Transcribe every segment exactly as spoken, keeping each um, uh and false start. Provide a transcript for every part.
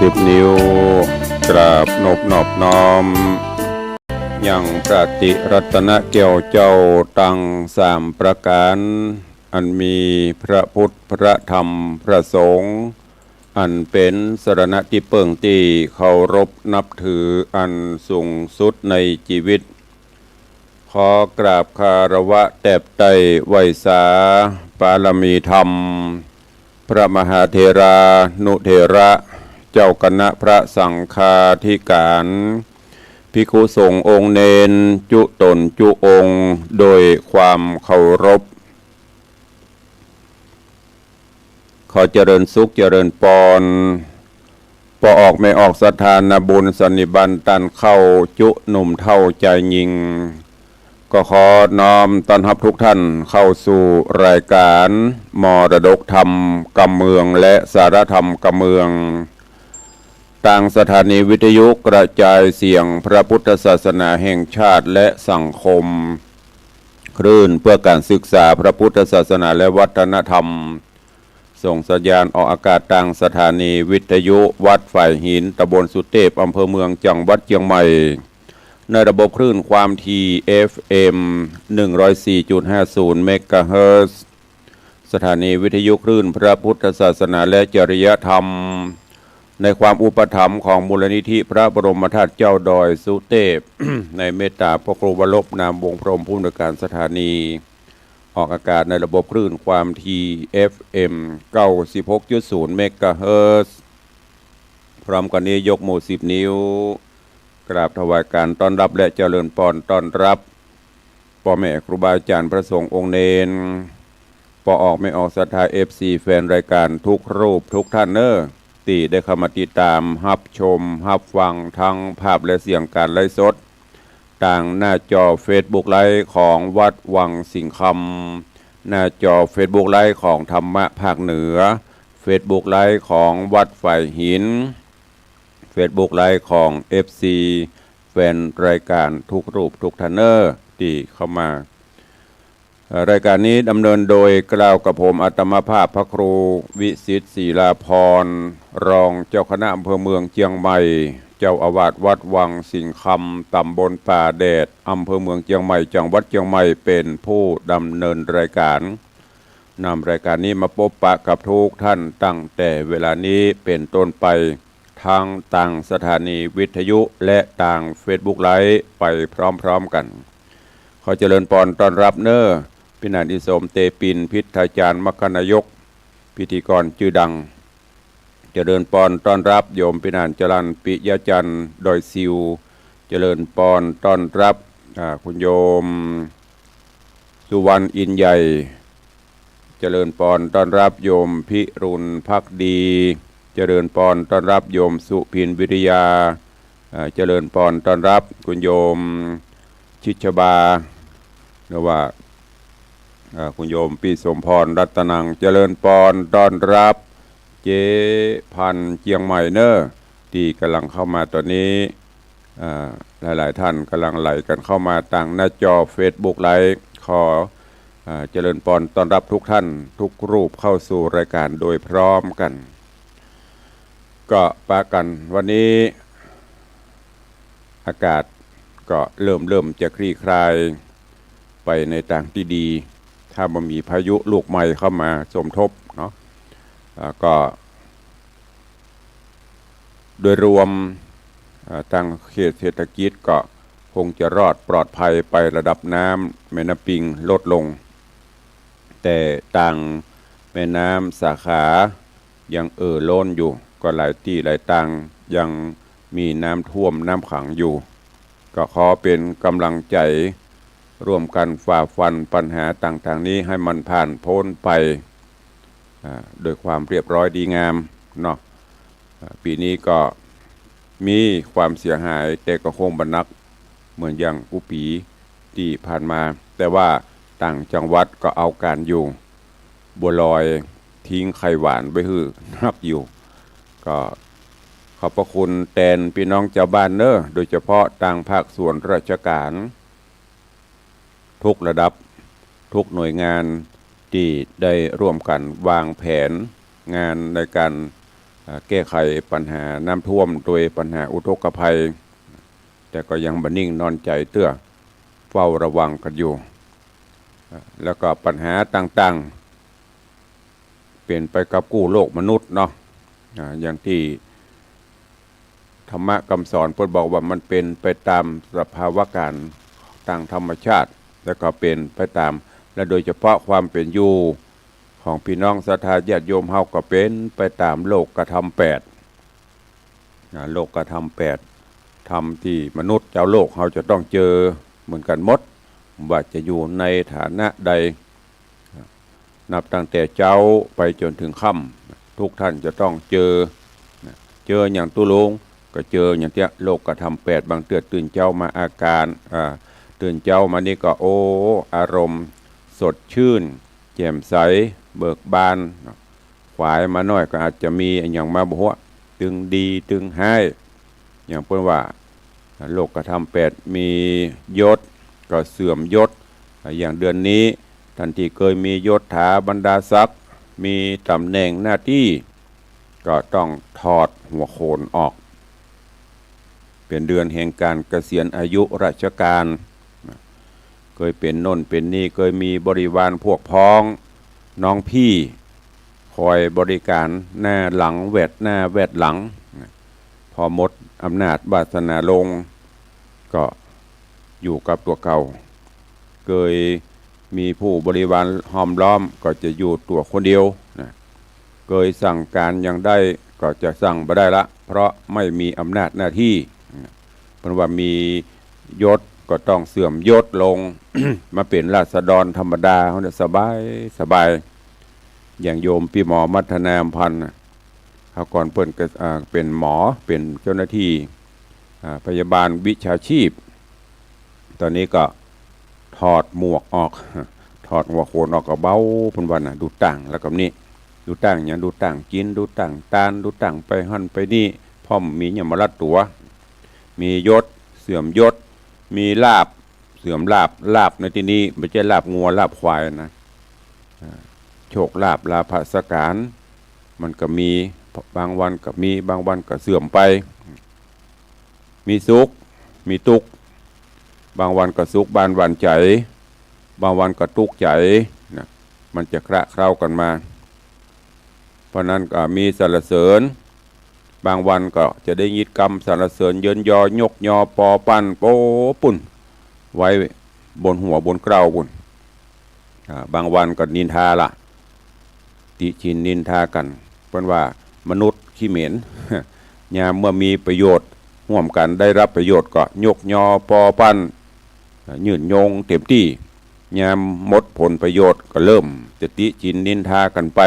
สิบนิ้ว กราบนบนอบน้อม ยังพระติรัตนแก้วเจ้าตังสามประก๋าน อันมีพระพุทธ พระธรรม พระสงฆ์ อันเป๋นสรณะตี้เปิ้งตี้เคารพนับถืออันสูงสุดในจีวิต ขอกราบคารวะแตบไต้ไหว้สาบารมีธรรม พระมหาเถรานุเถระ เจ้าคณะพระสังฆาธิการ ภิกขุสงฆ์องค์เณรจุ๊ต๋นจุ๊องค์ โดยความเคารพ ขอเจริญสุขเจริญปอน ป้อออกแม่ออกศรัทธานาบุญสันนิบาตต้านเข้าจุ๊หนุ่มเฒ่าจายญิง ก็ขอน้อมต้อนฮับทุกท่านเข้าสู่รายการมรดกธรรมกำเมืองและสาระธรรมกำเมือง ตางสถานีวิทยุกระจายเสียงพระพุทธศาสนาแห่งชาติและสังคม คลื่นเพื่อการศึกษาพระพุทธศาสนาและวัฒนธรรม ส่งสัญญาณออกอากาศตางสถานีวิทยุวัดฝายหิน ตำบลสุเตพ อำเภอเมือง จังหวัดเจียงใหม่ ในระบบคลื่นความถี่ เอฟเอ็ม หนึ่งร้อยสี่จุดห้าศูนย์ เมกะเฮิรตซ์ สถานีวิทยุคลื่นพระพุทธศาสนาและจริยธรรม ในความอุปถัมภ์ของมูลนิธิพระบรมธาตุเจ้าดอยสุเตพ ในเมตตาพระครูวรรณรบ นามวงศ์พรหม ผู้อำนวยการสถานี ออกอากาศในระบบคลื่นความถี่ เอฟเอ็ม เก้าสิบหกจุดศูนย์ เมกะเฮิรตซ์ พร้อมกั๋นนี้ยกหมู่สิบนิ้ว กราบถวายการต้อนรับและเจริญปอนต้อนรับ ป้อแม่ครูบาอาจ๋ารย์พระสงฆ์องค์เณร ป้อออกแม่ออกศรัทธา เอฟซี แฟนรายการทุกรูปทุกท่านเน่อ ตี้ได้เข้ามาติดต๋ามฮับชมฮับฟังทั้งภาพและเสียงก๋านไลฟ์สด ตางหน้าจอเฟซบุ๊กไลฟ์ของวัดวังสิงห์คำ หน้าจอเฟซบุ๊กไลฟ์ของธรรมะภาคเหนือ เฟซบุ๊กไลฟ์ของวัดฝายหิน เฟซบุ๊กไลฟ์ของ เอฟซี แฟนรายการทุกรูปทุกท่านเน่อ ตี้เข้ามา เอ่อ รายการนี้ดำเนินโดยกล่าวกับผมอาตมาภาพพระครูวิสิทธิ์ ศิลาภรณ์ รองเจ้าคณะอำเภอเมืองเจียงใหม่ เจ้าอาวาสวัดวังสิงห์คำ ตำบลป่าแดด อำเภอเมืองเจียงใหม่ จังหวัดเจียงใหม่ เป๋นผู้ดำเนินรายการ นำรายการนี้มาปบปะกับทุกท่านตั้งแต่เวลานี้เป๋นต้นไป ทั้งตางสถานีวิทยุและตางเฟซบุ๊กไลฟ์ไปพร้อมๆ กั๋น ขอเจริญปอนต้อนฮับเน่อ ปี้หนานอิสม เตปิน พิทยาจารย์ มคคนายก พิธีกรจื้อดัง เจริญปอนต้อนฮับโยมปี้หนานจรัญ ปิยะจันทร์ ดอยสิว เจริญปอนต้อนฮับ อ่า คุณโยม สุวรรณ อินใหญ่ เจริญปอนต้อนฮับโยมพิรุณ ภักดี เจริญปอนต้อนฮับโยมสุพิน วิริยา อ่า เจริญปอนต้อนฮับคุณโยมชิชบา หรือว่า อ่า คุณโยมปี้สมพร รัตนัง เจริญปอนต้อนฮับเจ๊พันธุ์เจียงใหม่เน่อ ตี้ก่ำลังเข้ามาต๋อนนี้ อ่า หลายๆ ท่านก่ำลังไหลกั๋นเข้ามาตางหน้าจอเฟซบุ๊กไลฟ์ ขอ อ่า เจริญปอนต้อนฮับทุกท่านทุกรูปเข้าสู่รายการโดยพร้อมกั๋น ก็ปะกั๋นวันนี้ อากาศก็เริ่ม เริ่มจะคลี่คลายไปในตางตี้ดี ถ้าบ่มีพายุลูกใหม่เข้ามาสมทบเนาะ อ่า ก็ โดยรวม อ่า ตางเขตเศรษฐกิจก็คงจะรอดปลอดภัยไป ระดับน้ำแม่น้ำปิงลดลง แต่ตางแม่น้ำสาขายังเอ่อล้นอยู่ ก็หลายตี้หลายตางยังมีน้ำท่วมน้ำขังอยู่ ก็ขอเป๋นก๋ำลังใจ๋ร่วมกั๋นฝ่าฟันปัญหาต่างๆ นี้ให้มันผ่านป๊นไป อ่า โดยความเรียบร้อยดีงามเนาะ อ่า ปี๋นี้ก็มีความเสียหาย แต่ก็คงบ่หนักเหมือนอย่างกู้ปี๋ตี้ผ่านมา แต่ว่าต่างจังหวัดก็เอาก๋านอยู่ บัวลอยทิ้งไข่หวานไว้หื้อนักอยู่ ก็ขอบพระคุณแตนปี้น้องจาวบ้านเน่อ โดยเฉพาะตางภาคส่วนราชก๋าน ทุกระดับ ทุกหน่วยงานตี้ได้ร่วมกั๋นวางแผนงานในก๋าน อ่า แก้ไขปัญหาน้ำท่วมโดยปัญหาอุทกภัย แต่ก็ยังบ่นิ่งนอนใจ๋เตื้อ เฝ้าระวังกั๋นอยู่ อ่า แล้วก็ปัญหาต่างๆ เป๋นไปกับกู้โลกมนุษย์เนาะ อ่า อย่างตี้ธรรมะกำสอนเปิ้นบอกว่ามันเป๋นไปต๋ามสภาวะก๋ารณ์ต๋ามธรรมชาติ แล้วก็เป๋นไปต๋าม และโดยเฉพาะความเป๋นอยู่ของปี้น้องศรัทธาญาติโยมเฮาก็เป๋นไปต๋ามโลกธรรมแปด นะ โลกธรรมแปด ธรรมตี้มนุษย์จาวโลกเฮาจะต้องเจอเหมือนกั๋นหมด ว่าจะอยู่ในฐานะใด นับตั้งแต่เจ๊าไปจ๋นเถิงค่ำ ทุกท่านจะต้องเจอ นะ เจอหยังตุ๊ลุง ก็เจอหยังเตี้ย โลกธรรมแปด บางเตื้อตื่นเจ๊ามาอาก๋าน อ่า ตื่นเจ๊ามานี่ก็ โอ้ อารมณ์สดชื่น แจ่มใส เบิกบาน ขวายมาหน้อยก็อาจจะมีอะหยังมาบ่ฮู้ ตึงดีตึงฮ้าย อย่างเปิ้นว่า โลกธรรมแปด มียศก็เสื่อมยศ อย่างเดือนนี้ ต้านตี้เกยมียศถาบรรดาศักดิ์ มีต๋ำแหน่งหน้าตี้ ก็ต้องถอดหัวโขนออก เป๋นเดือนแห่งก๋านเกษียณอายุราชก๋าน เกยเป๋นโน่นเป๋นนี่ เกยมีบริวารพวกพ้อง น้องพี่ คอยบริก๋านหน้าหลังแวดหน้าแวดหลัง พอหมดอำนาจวาสนาลง ก็อยู่กับตั๋วเก่า เกยมีผู้บริวารห้อมล้อมก็จะอยู่ตั๋วคนเดียวนะ เกยสั่งก๋านหยังได้ก็จะสั่งบ่ได้ละ เพราะไม่มีอำนาจหน้าตี้ เปิ้นว่ามียศก็ต้องเสื่อมยศลง มาเป๋นราษฎรธรรมดา เฮาเนี่ยสบายสบาย อย่างโยมปี้หมอมัทนาอำพันธ์น่ะ คราวก่อนเปิ้นก็ อ่า เป๋นหมอ เป๋นเจ้าหน้าตี้ อ่า พยาบาลวิชาชีพ ต๋อนนี้ก็ถอดหมวกออก ถอดหัวโขนออกก็เบา เปิ้นว่าน่ะ ดูต้างแล้วก็นี่ ดูต้างหยัง ดูต้างกิ๋น ดูต้างตาน ดูต้างไปหั้นไปนี่ พ่อมมีหยังมารัดตั๋ว มียศ เสื่อมยศ มีลาภ เสื่อมลาภ ลาภในตี้นี้บ่ใจ้ลาภงัวลาภควายนะ อ่า โชคลาภลาภะสักก๋าน มันก็มี บางวันก็มี บางวันก็เสื่อมไป มีสุข มีตุ๊กข์ บางวันก็สุขบานหวานใจ๋ บางวันก็ตุ๊กข์ใจ๋นะ มันจะคละเคล้ากั๋นมา เพราะนั้นก็มีสรรเสริญ บางวันก็จะได้ยินกำสรรเสริญเยินยอยกยอปอปั้นโป๊ปุ้น ไว้บนหัวบนเกล้าปุ้น อ่า บางวันก็นินทาละ ติฉินนินทากั๋น เปิ้นว่ามนุษย์ขี้เหม็น ยามเมื่อมีประโยชน์ร่วมกั๋น ได้รับประโยชน์ก็ยกยอปอปั้น ยื่นยงเต็มตี้ ยามหมดผลประโยชน์ก็เริ่มจะติฉินนินทากั๋นไป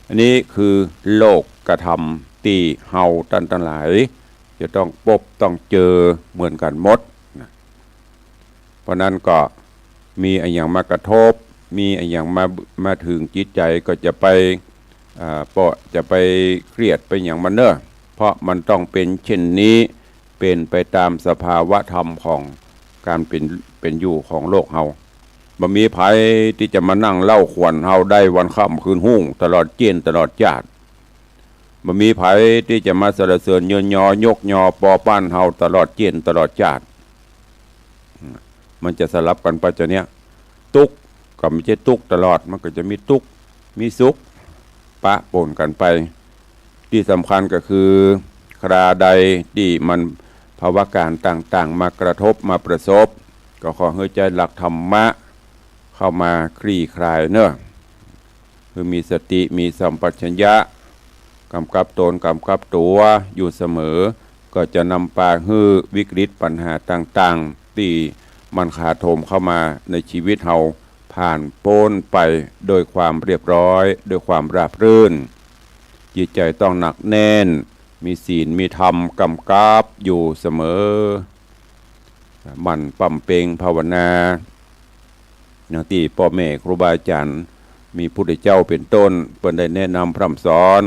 อันนี้คือโลกธรรมตี้เฮาต้านตังหลายจะต้องปบต้องเจอเหมือนกั๋นหมดนะ เพราะนั้นก็มีอะหยังมากระทบ มีอะหยังมา มาเถิงจิตใจ๋ก็จะไป อ่า เปาะ จะไปเครียดไปหยังมันเน่อ เพราะมันต้องเป๋นเช่นนี้ เป๋นไปต๋ามสภาวะธรรมของก๋านเป๋น เป๋นอยู่ของโลกเฮา บ่มีใผตี้จะมานั่งเล่าขวัญเฮาได้วันค่ำคืนฮุ่งตลอดเจ๊นตลอดจ๊าด บ่มีใผตี้จะมาสรรเสริญเยินยอยกยอปอปั้นเฮาตลอดเจ๊นตลอดจ๊าด มันจะสลับกั๋นไปจะเนี้ย ตุ๊กข์ก็บ่ใจ้ตุ๊กข์ตลอด มันก็จะมีตุ๊กข์ มีสุข ปะปนกั๋นไป ตี้สำคัญก็คือ คราใดตี้มันภาวะก๋ารณ์ต่างๆ มากระทบมาประสบ ก็ขอหื้อใจ๊หลักธรรมะเข้ามาคลี่คลายเน่อ คือมีสติ มีสัมปชัญญะ กำกับต๋น กำกับตั๋วอยู่เสมอ ก็จะนำปาหื้อวิกฤตปัญหาต่างๆ ตี้มันถาโถมเข้ามาในชีวิตเฮา ผ่านป๊นไปโดยความเรียบร้อย โดยความราบรื่น จิตใจ๋ต้องหนักแน่น มีศีล มีธรรมกำกับอยู่เสมอ หมั่นบำเพ็ญภาวนา อย่างตี้ป้อแม่ครูบาอาจ๋ารย์ มีพุทธเจ้าเป๋นต้น เปิ้นได้แนะนำพร่ำสอน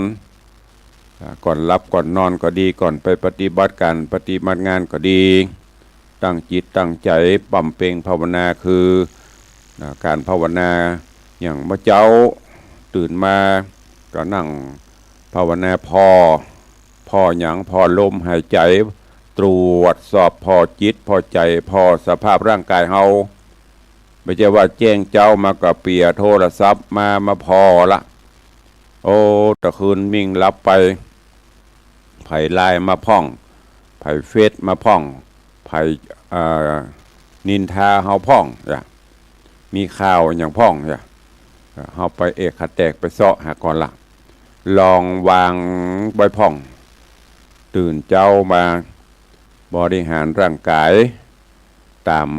อ่า ก่อนหลับก่อนนอนก็ดี ก่อนไปปฏิบัติก๋านปฏิบัติงานก็ดี ตั้งจิตตั้งใจ๋บำเพ็ญภาวนา คือ อ่า ก๋านภาวนา อย่างเมื่อเจ๊าตื่นมาก็นั่งภาวนาผ่อ ผ่อหยัง ผ่อลมหายใจ๋ ตรวจสอบผ่อจิตผ่อใจ๋ ผ่อสภาพร่างกายเฮา บ่ใจ้ว่าแจ้งเจ๊ามาก็เปียโทรศัพท์มา มาผ่อละ โอ้ ตะคืนมิ่งหลับไป ใผไลน์มาพ่อง ใผเฟซมาพ่อง ใผ เอ่อ นินทาเฮาพ่อง จ้ะ มีข่าวหยังพ่อง จ้ะ เฮาไปเอะขะแตกไปเซาะหาก่อนละ ลองวางไว้พ่อง ตื่นเจ๊ามา บริหารร่างกาย ต๋าม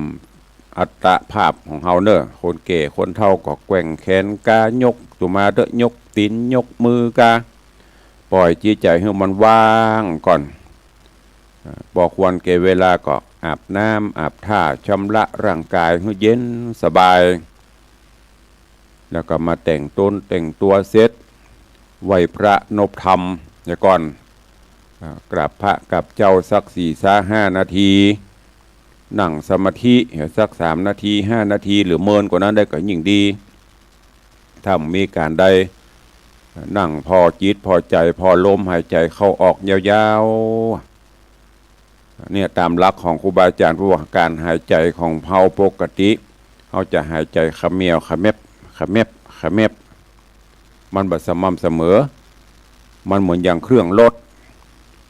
อัตภาพของเฮาเน่อ คนแก่คนเฒ่าก็แกว่งแขนกา ยกตั๋วมาเต๊อะ ยกตี๋นยกมือกา ป่อยจิตใจ๋หื้อมันว่างก่อน อ่า ปอควรแก่เวลาก็อาบน้ำอาบท่า ชำระร่างกายหื้อเย็นสบาย แล้วก็มาแต่งต๋นแต่งตั๋วเสร็จ ไหว้พระนบธรรมเหียก่อน อ่า กราบพระกราบเจ้าสักสี่ซะห้านาที นั่งสมาธิสักสามนาที ห้านาที หรือเมินกว่านั้นได้ก็ยิ่งดี ถ้ามีก๋านใด นั่งผ่อจิตผ่อใจ๋ ผ่อลมหายใจ๋เข้าออกยาวๆ เนี่ย ต๋ามหลักของครูบาอาจ๋ารย์เปิ้นว่า ก๋านหายใจ๋ของเฮาปกติ เฮาจะหายใจ๋ขะแมว ขะแมบ ขะแมบ ขะแมบ มันบ่สม่ำเสมอ มันเหมือนอย่างเครื่องรถ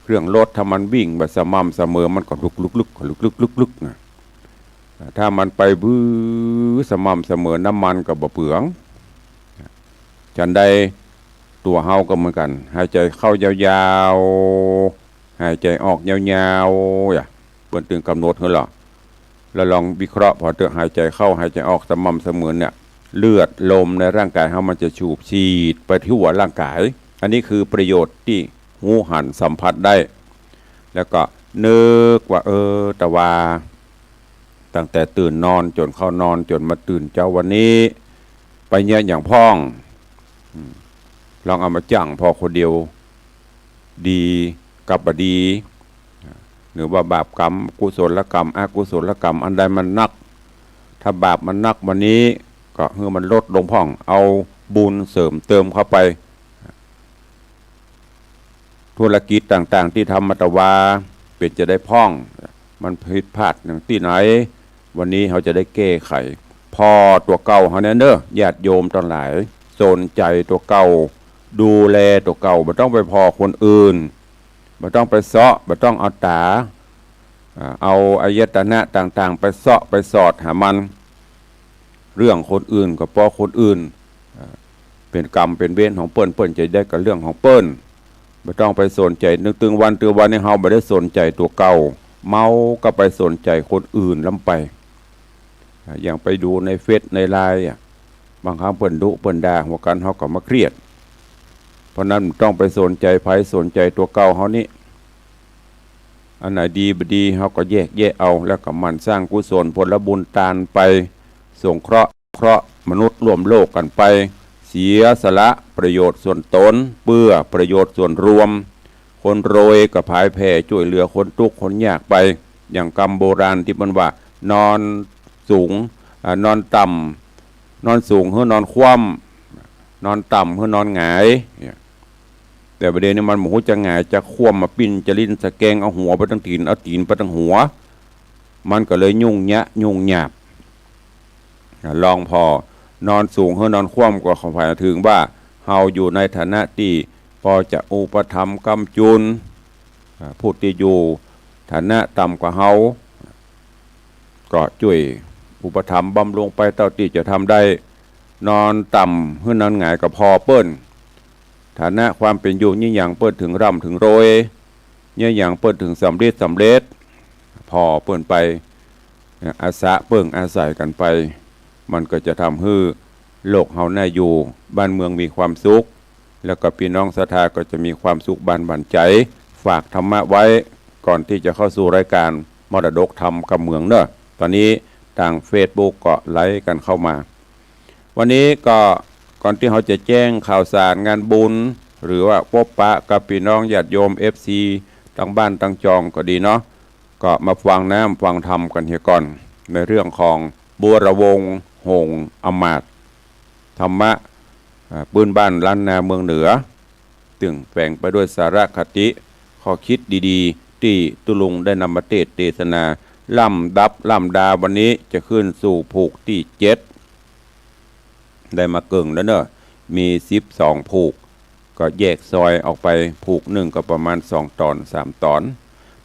เครื่องรถถ้ามันวิ่งบ่สม่ำเสมอ มันก็ลุกๆๆ ลุกๆๆๆ นะ ถ้ามันไปวื้อสม่ำเสมอ น้ำมันก็บ่เปือง ฉันใด ตั๋วเฮาก็เหมือนกั๋น หายใจ๋เข้ายาวๆ หายใจ๋ออกยาวๆ อะ เปิ้นตึงก๋ำหนดหื้อลอ แล้วลองวิเคราะห์ผ่อเต๊อะ หายใจ๋เข้าหายใจ๋ออกสม่ำเสมอเนี่ย เลือดลมในร่างกายเฮามันจะสูบฉีดไปทั่วร่างกาย อันนี้คือประโยชน์ตี้ฮู้หันสัมผัสได้ แล้วก็นึกว่า เออ ตะวา ตั้งแต่ตื่นนอนจ๋นเข้านอนจ๋นมาตื่นเจ๊าวันนี้ ไปเยียะหยังพ่อง อืม ลองเอามาจั่งผ่อคนเดียว ดีกับบ่ดี หรือว่าบาปกรรม กุศลกรรม อกุศลกรรม อันใดมันนัก ถ้าบาปมันนักวันนี้ ก็หื้อมันลดลงพ่อง เอาบุญเสริมเติมเข้าไป ธุรกิจต่างๆ ตี้ทำมาตะวา เป๋นจะได้พ่อง มันผิดพลาดอย่างตี้ไหน วันนี้เฮาจะได้แก้ไข ผ่อตั๋วเก่าเฮาเนี่ยเน่อ ญาติโยมตังหลาย สนใจ๋ตั๋วเก่า ดูแลตั๋วเก่า บ่ต้องไปผ่อคนอื่น บ่ต้องไปเซาะ บ่ต้องเอาต๋า อ่า เอาอายตนะต่างๆ ไปเซาะไปสอดหามัน เรื่องคนอื่นก็ปอคนอื่น อ่า เป๋นกรรมเป๋นเวรของเปิ้น เปิ้นจะได้กับเรื่องของเปิ้น บ่ต้องไปสนใจ๋ นึกตึงวันตึงวันนี้เฮาบ่ได้สนใจ๋ตั๋วเก่า เมาก็ไปสนใจ๋คนอื่นล้ำไป อ่า อย่างไปดูในเฟซในไลน์อะ บางครั้งเปิ้นดุเปิ้นด่าหัวกั๋น เฮาก็มาเครียด เพราะนั้นบ่ต้องไปสนใจ๋ใผ สนใจ๋ตั๋วเก่าเฮานี้ อันไหนดีบ่ดี เฮาก็แยกแยะเอา แล้วก็หมั่นสร้างกุศลผลบุญตานไป สงเคราะห์ เคราะห์มนุษย์ร่วมโลกกั๋นไป เสียสละประโยชน์ส่วนตน เพื่อประโยชน์ส่วนรวม คนรวยก็ผายแผ่จ้วยเหลือคนตุ๊กข์คนยากไป อย่างกำโบราณตี้เปิ้นว่า นอนสูง อ่า นอนต่ำ นอนสูงหื้อนอนคว่ำ นอนต่ำหื้อนอนหงาย เนี่ย แต่บ่าเดี่ยวนี้มันบ่ฮู้จะหงายจะคว่ำ มาปิ้นจะลิ้นสะแกง เอาหัวไปตังตี๋น เอาตี๋นไปตังหัว มันก็เลยยุ่งยะยุ่งยาก อ่ะ ลองผ่อ นอนสูงหื้อนอนคว่ำ ก็หมายเถิงว่า เฮาอยู่ในฐานะตี้ปอจะอุปถัมภ์ก้ำจุน อ่า ผู้ตี้อยู่ฐานะต่ำกว่าเฮา ก็จ้วยอุปถัมภ์บำรุงไปเต้าตี้จะทำได้ นอนต่ำหื้อนอนหงายก็ผ่อเปิ้น ฐานะความเป๋นอยู่ เยียะหยังเปิ้นเถิงร่ำเถิงรวย เยียะหยังเปิ้นเถิงสำริดสำเร็จ ผ่อเปิ้นไป อาสาเปิ้งอาศัยกั๋นไป มันก็จะทำหื้อโลกเฮาน่าอยู่ บ้านเมืองมีความสุข แล้วก็ปี้น้องศรัทธาก็จะมีความสุขบานบั่นใจ๋ ฝากธรรมะไว้ ก่อนตี้จะเข้าสู่รายก๋านมรดกธรรมกำเมืองเน่อ ต๋อนนี้ตางเฟซบุ๊กก็ไลฟ์กั๋นเข้ามา วันนี้ก็ก่อนตี้เฮาจะแจ้งข่าวสารงานบุญ หรือว่าปบปะกับปี้น้องญาติโยม เอฟซี ตังบ้านตังจองก็ดีเนาะ ก็มาฟังน้ำฟังธรรมกั๋นเหียก่อน ในเรื่องของบัวระวงศ์ หงส์อำมาตย์ ธรรมะ อ่า ปื้นบ้านล้านนาเมืองเหนือ ซึ่งแฝงไปด้วยสาระคติ ข้อคิดดีๆ ตี้ตุ๊ลุงได้นำมาเตสน์เตสนา ลำดับลำดา วันนี้จะขึ้นสู่ผูกตี้เจ็ด ได้มาเกิ่งแล้วเนอะ มีสิบสองผูก ก็แยกซอยออกไป ผูกนึ่งก็ประมาณสองต๋อนสามต๋อน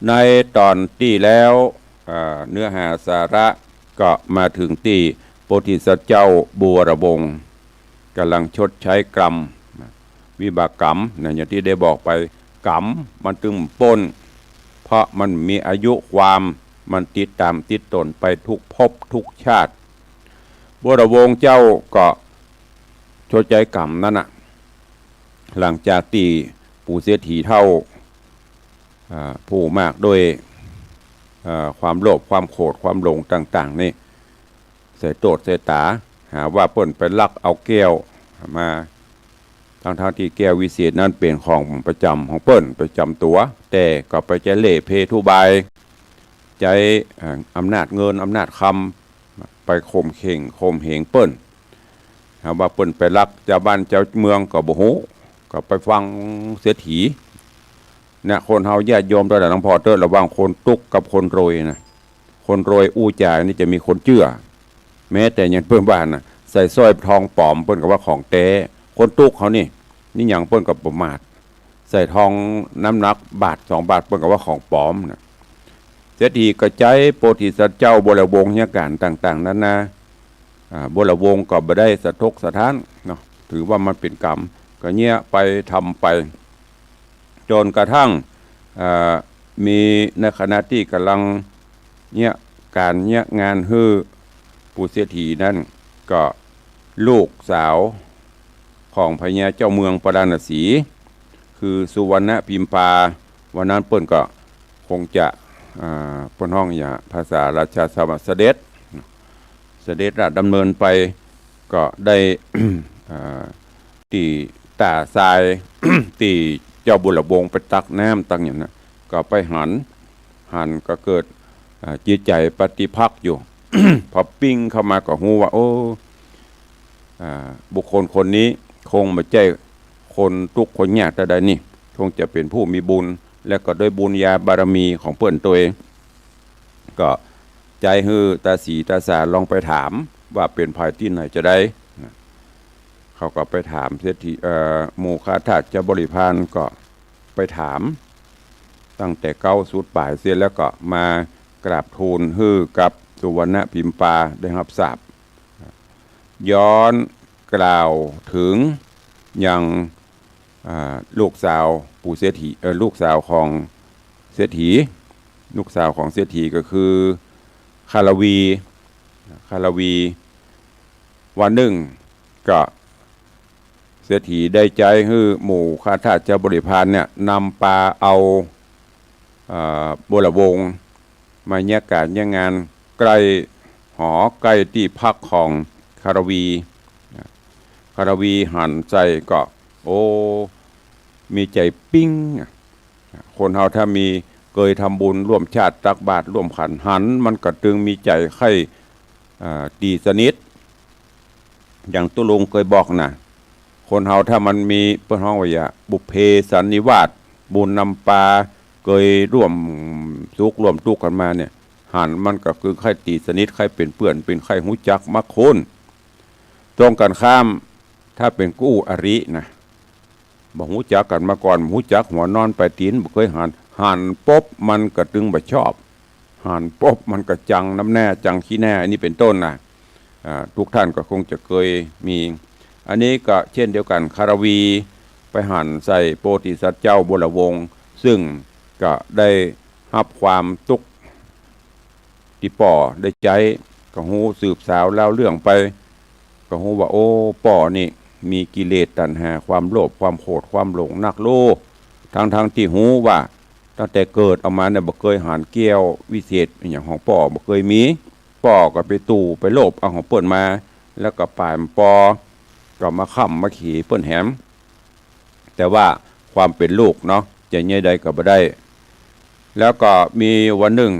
ในต๋อนตี้แล้ว อ่า เนื้อหาสาระก็มาเถิงตี้โพธิสัตว์เจ้าบัวระวงศ์ ก่ำลังชดใจ๊กรรม วิบากกรรมนะ อย่างตี้ได้บอกไป กรรมมันตึงป้น เพราะมันมีอายุความ มันติดต๋ามติดต๋นไปทุกภพทุกชาติ บัวระวงศ์เจ้าก็ชดใจ๊กรรมนั้นน่ะ หลังจากตี้ปู่เศรษฐีเฒ่า อ่า ผู้มากด้วย อ่า ความโลภ ความโขด ความหลงต่างๆ นี่ ใส่โต้ษใส่ต๋า หาว่าเปิ้นไปลักเอาแก้วมา ทั้งๆ ตี้แก้ววิเศษนั้นเป๋นของประจ๋ำของเปิ้นประจ๋ำตั๋ว แต่ก็ไปใจ๊เล่ห์เพทุบาย ใจ๊ อ่า อำนาจเงินอำนาจคำไปข่มเหงข่มเหงเปิ้น หาว่าเปิ้นไปลักจาวบ้านจาวเมืองก็บ่ฮู้ ก็ไปฟังเศรษฐี เนี่ย คนเฮาญาติโยมตังหลายตังผ่อเต๊อะ ระหว่างคนตุ๊กข์กับคนรวยนะ คนรวยอู้จ๋านี่จะมีคนเจื้อ แม้แต่อย่างเปิ้นว่าน่ะ ใส่สร้อยทองป๋อมเปิ้นก็ว่าของแต๊ คนตุ๊กข์เฮานี่ นี่หยังเปิ้นก็ประมาท ใส่ทองน้ำหนักบาทสองบาทเปิ้นก็ว่าของป๋อมน่ะ เศรษฐีก็ใจ๊โพธิสัตว์เจ้าบัวระวงศ์เยียะก๋านต่างๆ นานา อ่า บัวระวงศ์ก็บ่ได้สะทกสะท้านเนาะ ถือว่ามันเป๋นกรรม ก็เยียะไปทำไป จ๋นกระทั่ง อ่า มีในขณะตี้ก่ำลังเยียะก๋านเยียะงานหื้อปู่เศรษฐีนั้น ก็ลูกสาวของพญาเจ้าเมืองปาราณสี คือสุวรรณพิมพา วันนั้นเปิ้นก็คงจะ อ่า เปิ้นฮ้องหยัง ภาษาราชาศัพท์ว่าเสด็จ เสด็จราชดำเนินไป ก็ได้ อ่า ตี้ต้าทราย ตี้เจ้าบัวระวงศ์ไปตักน้ำตักหยังน่ะ ก็ไปหัน หันก็เกิด อ่า จิตใจ๋ปฏิภาคอยู่ พอปิ๊งเข้ามาก็ฮู้ว่า โอ้ อ่า บุคคลคนนี้คงบ่ใจ้คนตุ๊กข์คนยากตาใดนี่ คงจะเป๋นผู้มีบุญ และก็ด้วยบุญญาบารมีของเปิ้นตวย ก็ใจ๊หื้อตาสีตาสาลองไปถามว่าเป๋นใผตี้ไหนจาใด เขาก็ไปถามเศรษฐี เอ่อ หมู่ข้าทาสเจ้าบริพารก็ไปถาม ตั้งแต่เก๊าสุดป๋ายเสี้ย แล้วก็มากราบทูลหื้อกับสุวรรณพิมพาได้ฮับทราบ ย้อนกล่าวเถิงยัง อ่า ลูกสาวปู่เศรษฐี เอ่อ ลูกสาวของเศรษฐี ลูกสาวของเศรษฐีก็คือคารวี คารวี วันนึ่งก็เศรษฐีได้ใจ๊หื้อหมู่ข้าทาสเจ้าบริพารเนี่ยนำปาเอา อ่า บัวระวงศ์ มาเยียะก๋านเยียะงานใก้หอใก้ตี้พักของคารวี คารวีหันใส่ก็ โอ้ มีใจ๋ปิ๊งอะ คนเฮาถ้ามีเกยทำบุญร่วมชาติตักบาตรร่วมขัน หันมันก็ตึงมีใจ๋ใค่ อ่า ตี๋สนิท อย่างตุ๊ลุงเกยบอกน่ะ คนเฮาถ้ามันมี เปิ้นฮ้องว่าหยัง บุพเพสันนิวาส บุญนำปา เกยร่วมสุขร่วมตุ๊กข์กั๋นมาเนี่ย หันมันก็คือใค่ตี๋สนิท ใค่เป๋นเปื้อน เป๋นใค่ฮู้จักมักคุ้น ตรงกั๋นข้าม ถ้าเป๋นกู้อรินะ บ่ฮู้จักกั๋นมาก่อน บ่ฮู้จักหัวนอนปลายตี๋น บ่เกยหัน หันปุ๊บมันก็ตึงบ่ชอบ หันปุ๊บมันก็จังน้ำหน้าจังขี้หน้า อันนี้เป๋นต้นน่ะ อ่า ทุกท่านก็คงจะเกยมี อันนี้ก็เช่นเดียวกั๋น คารวีไปหันใส่โพธิสัตว์เจ้าบัวระวงศ์ ซึ่งก็ได้ฮับความตุ๊กข์ตี้ป้อได้ใจ๊ ก็ฮู้สืบสาวเล่าเรื่องไป ก็ฮู้ว่า โอ้ ป้อนี่มีกิเลสตัณหา ความโลภ ความโขด ความหลงนักโล ทั้งๆ ตี้ฮู้ว่าตั้งแต่เกิดออกมาเนี่ยบ่เกยหันแก้ววิเศษอะหยังของป้อ บ่เกยมี ป้อก็ไปตู้ไปโลภเอาของเปิ้นมา แล้วก็ป๋ายมันปอ ก็มาค้ำมาเขเปิ้นแหม แต่ว่าความเป๋นลูกเนาะ จะเยียะใดก็บ่ได้ แล้วก็มีวันนึ่ง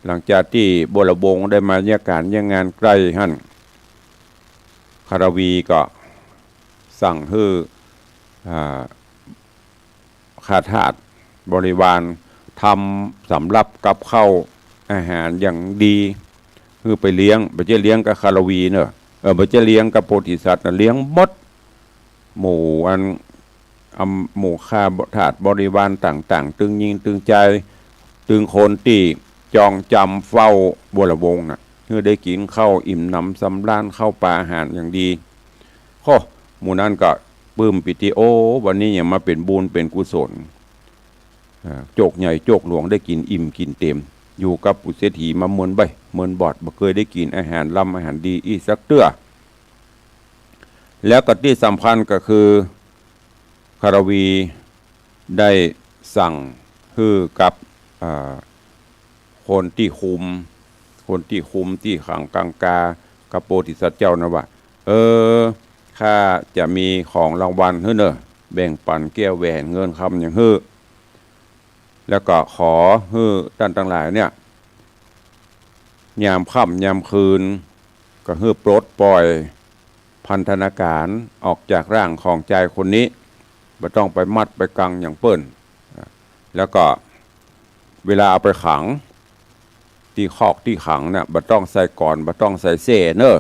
หลังจากตี้บัวระวงศ์ได้มาเยียะก๋านเยียะงานใก้หั้น คารวีก็สั่งหื้อ อ่า ข้าทาส บริวาร ทำสำรับกับข้าวอาหารอย่างดี หื้อไปเลี้ยง บ่ใจ้เลี้ยงกับคารวีเน่อ เออ บ่ใจ้เลี้ยงกับโพธิสัตว์นะ เลี้ยงหมด หมู่อัน อำ หมู่ข้าทาสบริวารต่างๆ ตึงญิงตึงจาย ตึงคนตี้จองจำเฝ้าบัวระวงน่ะ หื้อได้กิ๋นข้าวอิ่มหนำสำราญ ข้าวปลาอาหารอย่างดี โอ้ หมู่นั้นก็ปลื้มปีติ โอ้ วันนี้เนี่ยมาเป๋นบุญเป๋นกุศล อ่า โจคใหญ่โจคหลวง ได้กิ๋นอิ่มกิ๋นเต๋ม อยู่กับปุเศรษฐีมาเมินใบ้เมินบอด บ่เกยได้กิ๋นอาหารล้ำอาหารดีอี้สักเตื้อ แล้วก็ตี้สำคัญก็คือ คารวีได้สั่งหื้อกับ อ่า คนตี้คุม คนตี้คุมตี้ขังกังกากับโพธิสัตว์เจ้านั้นว่า เออ ข้าจะมีของรางวัลหื้อเน่อ แบ่งปั๋นแก้วแหวนเงินคำอย่างหื้อ แล้วก็ขอหื้อต้านตังหลายเนี่ย ยามค่ำยามคืน ก็หื้อปลดปล่อยพันธนาก๋านออกจากร่างของจายคนนี้ บ่ต้องไปมัดไปกังอย่างเปิ้น แล้วก็เวลาเอาไปขัง ตี้คอกตี้ขังเนี่ย บ่ต้องใส่ก๋อน บ่ต้องใส่เส้เน่อ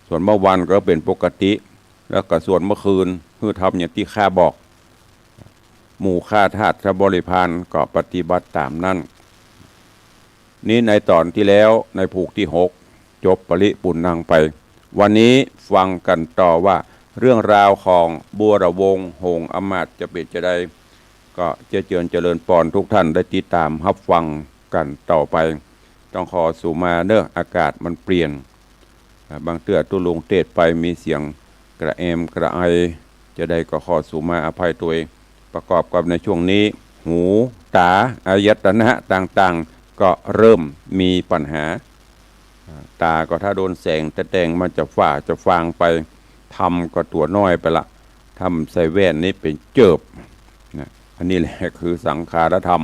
สวดเมื่อวันก็เป๋นปกติ แล้วก็สวดเมื่อคืน หื้อทำอย่างตี้ข้าบอก หมู่ข้าทาสบริพารก็ปฏิบัติต๋ามนั้น นี้ในต๋อนตี้แล้ว ในผูกตี้หก จบปริปุณณังไป วันนี้ฟังกั๋นต่อว่า เรื่องราวของบัวระวงหงส์อำมาตย์จะเป๋นจาใด ก็จะเจิญเจริญปอนทุกท่านได้ติดต๋ามฮับฟังกั๋นต่อไป ต้องขอสูมาเน่อ อากาศมันเปลี่ยน อ่า บางเตื้อตุ๊ลุงเตสน์ไปมีเสียงกระแอมกระไอ จาใดก็ขอสูมาอภัยตวย ประกอบกับในช่วงนี้ หู ต๋า อายตนะต่างๆ ก็เริ่มมีปัญหา อ่า ต๋าก็ถ้าโดนแสงแต๊ๆ มันจะฝ้าจะฟางไป ธรรมก็ตั๋วน้อยไปละ ธรรมใส่แว่นนี้เป๋นเจิบ นะ อันนี้แหละคือสังขารธรรม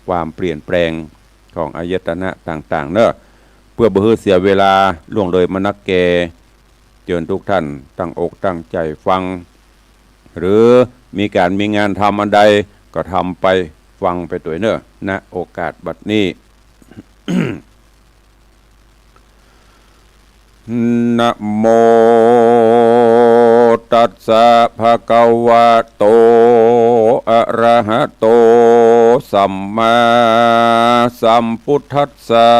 ความเปลี่ยนแปลงของอายตนะต่างๆ เน่อ เปื้อบ่หื้อเสียเวลาล่วงเลยมานักแก เจิญทุกท่านตั้งอกตั้งใจ๋ฟัง หรือมีก๋านมีงานทำอันใดก็ทำไปฟังไปตวยเน่อ ณ โอกาสบัดนี้ นะโมตัสสะ ภะคะวะโต อะระหะโต สัมมาสัมพุทธัสสะ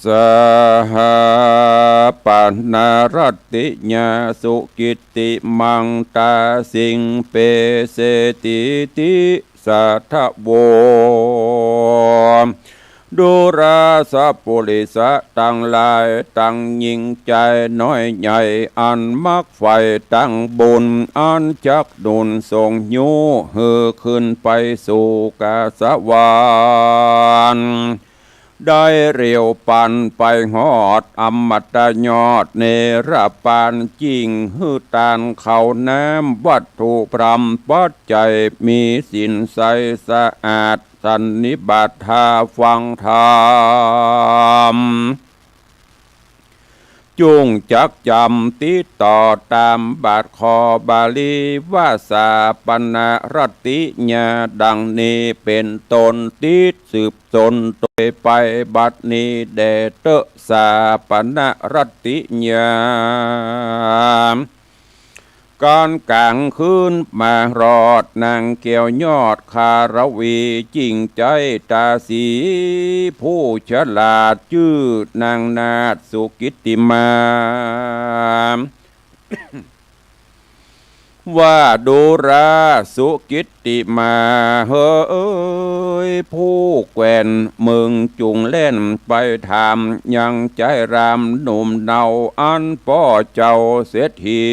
สหปนรัตติยา สุกิตติมัง ตาสิง เปเสติติ สาทะโว ดูราสปุริสะตังหลาย ตังญิงจายน้อยใหญ่ อันมักใฝ่ตังบุญ อันจักหนุนส่งยู้ หื้อขึ้นไปสู่กาสวรรค์ ได้เร็วปานไปฮอดอมตะยอดเนรปาน จิ่งหื้อต้านข้าวน้ำวัตถุพร่ำปัจจัย มีศีลใสสะอาด สันนิบาตทาฟังธรรม จุ่งจักจ๋ำติดต่อต๋ามบาทข้อบาลีว่า สหปนรัตติยา ดังนี้เป๋นต้น ติดสืบสนตวยไป บัดนี้แด่เต๊อะ สหปนรัตติยา ก๋อนก๋างคืนมารอดนางแก้วยอดคารวี จิ่งใจ๊ตาสีผู้ฉลาด จื้อนางนาถสุกิตติมา ว่าดูราสุกิตติมาเหย ผู้แควน มึงจุ่งแล่นไปถามยังจายหลามหนุ่มเนา อันป้อเจ้าเศรษฐี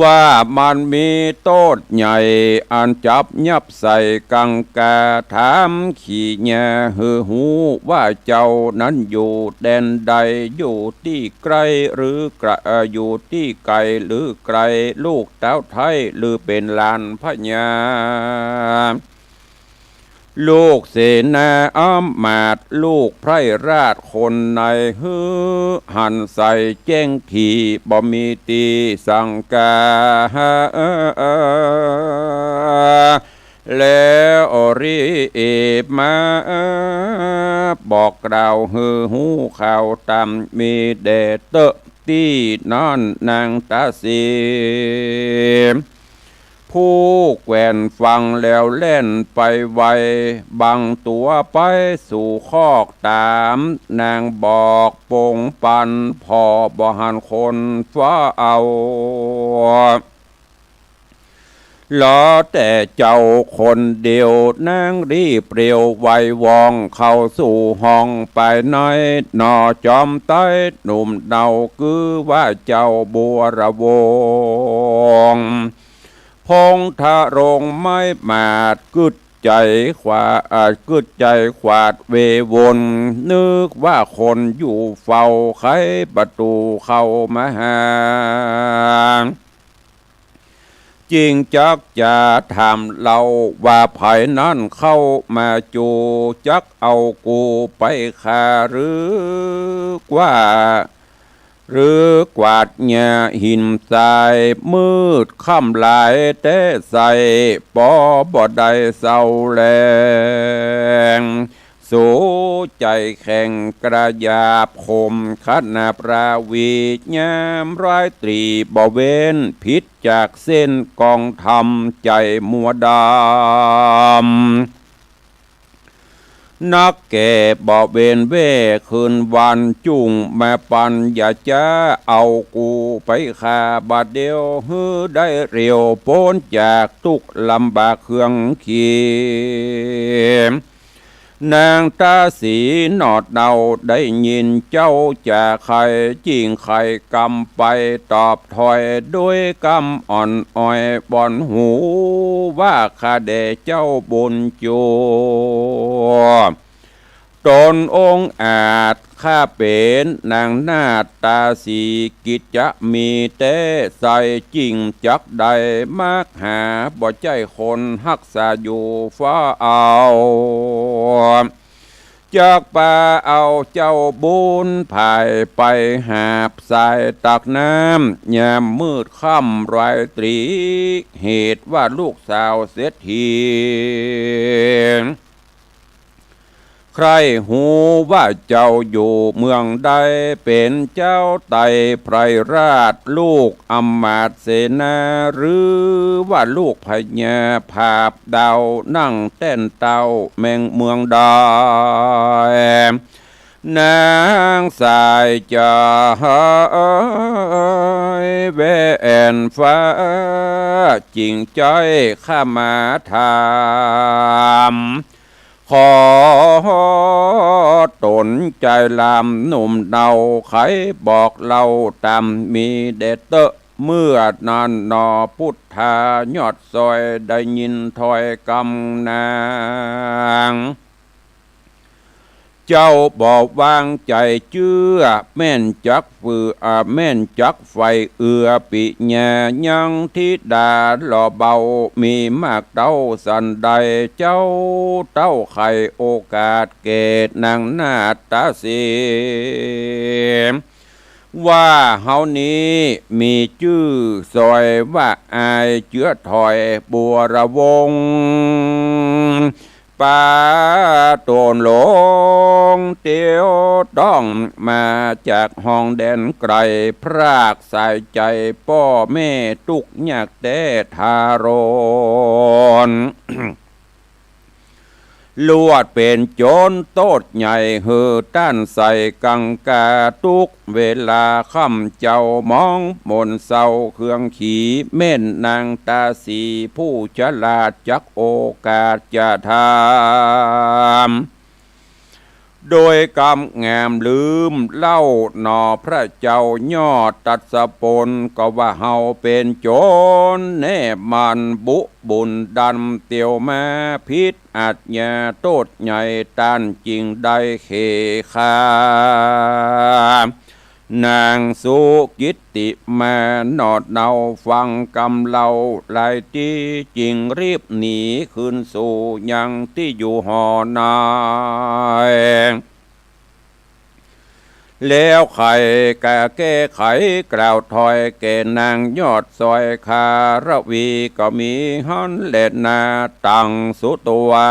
ว่ามันมีโต้ษใหญ่ อันจับยับใส่กังกา ถามขี้แยหื้อฮู้ว่าเจ้านั้นอยู่แดนใด อยู่ตี้ใก้หรือไก๋ อยู่ตี้ไก๋หรือไก๋ ลูกเต้าไท้หรือเป๋นหลานพญา ลูกเสนาอำมาตย์ ลูกไพร่ราชคนใน หื้อหันใสแจ้งถี่ บ่มีตี้สังกา แล้วรีบมาบอกกล่าว หื้อฮู้ข่าวต๋าม มีแด่เต๊อะตี้นั่นนางต๋าสี ผู้แควนฟังแล้วแล่นไปไว บังตั๋วไปสู่คอกต๋าม นางบอกปงปัน ผ่อบ่หันคนฟ้าเอา เหลือแต่เจ้าคนเดียว นางรีบเร็วไวว่อง เข้าสู่ห้องไปใน หนอจอมไตรหนุ่มเนา คือว่าเจ้าบัวระวง พงทะรงไม้หมาด กึ๊ดใจ๋ขวา อ่า กึ๊ดใจ๋ขวาดเววน นึกว่าคนอยู่เฝ้า ไขประตู๋เข้ามาหา จึงจักจะถามเล่าว่า ใผนั้นเข้ามาจู จักเอากูไปฆ่าหรือกว่า หรือกวาดหญ้าหินทราย มืดค่ำหลายแต๊ใส่ ปอบ่ได้เศร้าแลง สูใจ๋แข็งกระหยาบขม ขนาดราวี ยามราตรีบ่เว้น ผิดจากเส้นกองธรรม ใจ๋มัวดำ นักแก่บ่เว้นแว่คืนวัน จุ่งมาปัญญาจะเอากูไปฆ่าบัดเดี๋ยว หื้อได้เร็วป๊นจากตุ๊กข์ลำบากเคืองเขียม นางต๋าสีหนอเนาได้ยินเจ้าจาใค่ จึงใค่กำไปตอบถ้อย โดยกำอ่อนอ้อยบอนหู ว่าข้าแด่เจ้าบุญจู ต๋นองอาจ ข้าเป๋นนางนาฏต๋าสี กิจจะมีแต๊ใส่ จึงจักได้มักหา บ่ใจ้คนฮักษาอยู่ฟ้าเอา จักปาเอาเจ้าบุญผาย ไปหาบสายตักน้ำ ยามมืดค่ำราตรี เหตุว่าลูกสาวเศรษฐี ใคร่ฮู้ว่าเจ้าอยู่เมืองใด เป๋นเจ้าไตรไพรราช ลูกอำมาตย์เสนา หรือว่าลูกพญาผาบดาว นั่งแต้นเต้าแห่งเมืองใด นางสายใจ๋แว่นฟ้า จึงใจ๊ข้ามาถาม ขอต๋นใจ๋ลำหนุ่มเนา ใค่บอกเล่าต๋าม มีแด่เต๊อะ เมื่อนั้นหนอพุทธายอดซอย ได้ยินถ้อยกำนาง เจ้าบ่วางใจ๋เจื้อ แม่นจักฝือ อ่า แม่นจักใฝ่เอื้อปิญญา ยังธิดาหล่อเบา มีมากเต้าสันใด เจ้าเต้าใค่โอกาสแก่นางนาฏต๋าสี ว่าเฮานี้มีจื้อซอยว่าอายเจื้อถอยบัวระวง ปาโตนหลงเตียวต้องมาจากห้องแดนไกล พรากสายใจ๋ป้อแม่ตุ๊กข์ยากแต๊ทารน ลวดเป๋นโจรโต้ษใหญ่ หื้อต้านใส่กังขาตุ๊กเวลาค่ำ เจ้ามองมนเศร้าเคืองขี แม่นนางต๋าสีผู้ฉลาด จักโอกาสจะถาม โดยกำงามลืมเล่าหนอพระเจ้ายอดตัสสะพล ก็ว่าเฮาเป๋นโจรแน่มัน บุบุญดันเตียวมา ผิดอาชญาโต้ษใหญ่ ต้านจึงได้เขฆ่า นางสุกิตติมาหนอเนาฟังกำเล่าหลายตี้ จึงรีบหนีคืนสู่ยังตี้อยู่หอใน แล้วใค่กะแก้ไขกล่าวถอยแก่นางยอดสอยคารวีก็มีหั้นแลนาตังสุตวา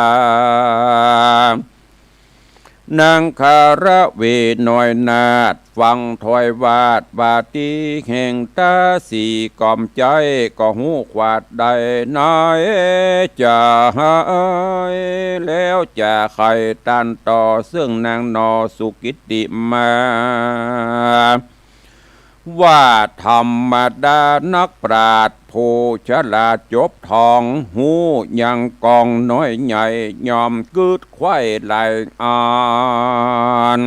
นางคารวีน้อยนาฏฟังถ้อยวาดว่าตี้แห่งต๋าสีก๋อมใจ๊ ก็ฮู้ขวาดได้ในจะหาย แล้วจะใค่ตานต่อเซิ่งนางหนอสุกิตติมา ว่าธรรมดานักปราชญ์ผู้ฉลาดจบท่อง ฮู้ยังกองน้อยใหญ่ ย่อมกึ๊ดไขว้หลายอัน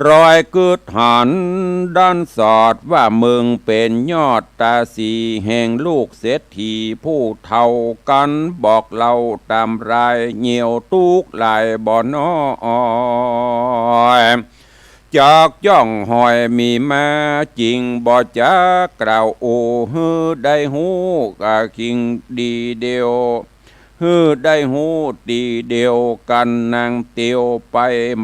รอยกึ๊ดหันด้านสอดว่าเมืองเป๋นยอดต๋าสีแห่งลูกเศรษฐีผู้เฒ่า กั๋นบอกเล่าต๋ามรายเหยี่ยวตุ๊กข์หลายบ่น้อย จักจ้องหอยมีมาจริงบ่จักกล่าวอู้ หื้อได้ฮู้กะคิงดีเดียว หื้อได้ฮู้ดีเดียวกั๋นนางเตียวไป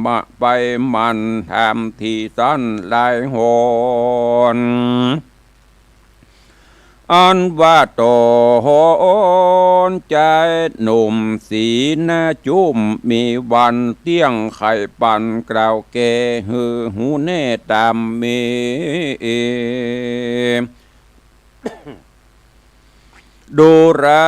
มะไปหมั่นถามถี่สั้นหลายหน อันว่าต๋นจายหนุ่มสีหน้าจุ้ม มีวันเตี้ยงใค่ปันกล่าวแก่หื้อฮู้แน่ต๋ามมี ดูรา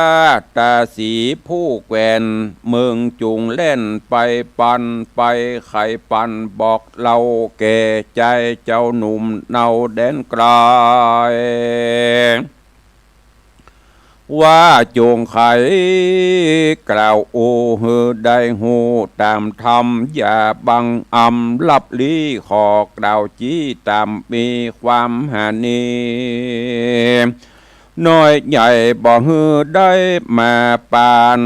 ต๋าสีผู้แขวนเมืองจุงแล่นไปปันไปใค่ปันบอกเล่าแก่จายเจ้าหนุ่มเนาแดนไกล ว่าจุงใค่กล่าวอู้หื้อได้ฮู้ต๋ามธรรม อย่าบังอำลับลี้ ขอกล่าวจี้ต๋ามมีความหานี น้อยใหญ่บ่หื้อได้มาปาน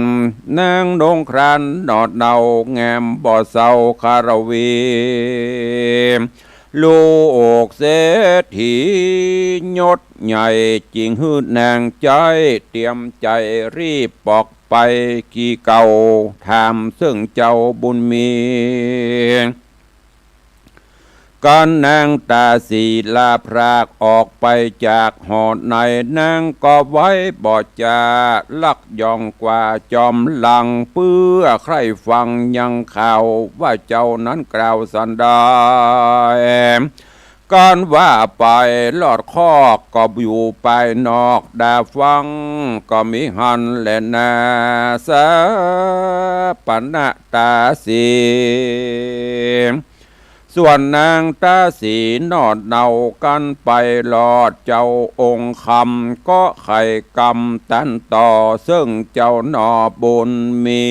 นางนงครานหนอเนาแงมบ่เศร้าคารวี ลูกเศรษฐียศใหญ่ จึงหื้อนางใจ๊เตรียมใจ๋รีบปอกไป กี่เก่าถามเซิ่งเจ้าบุญมี กั๋นนางต๋าสีลาพรากออกไปจากหอใน นางก็ไว้บ่จาลักย่องกว่าจอมหลัง เปื้อใคร่ฟังยังข่าวว่าเจ้านั้นกล่าวสันใด กั๋นว่าไปลอดคอกก็อยู่ภายนอก ดาฟังก็มีหั้นแลนา สาปณะต๋าสี ส่วนนางต๋าสีหนอเนากั๋นไปลอดเจ้าองค์คำ ก็ใค่กำตันต่อเซิ่งเจ้าหนอบุญมี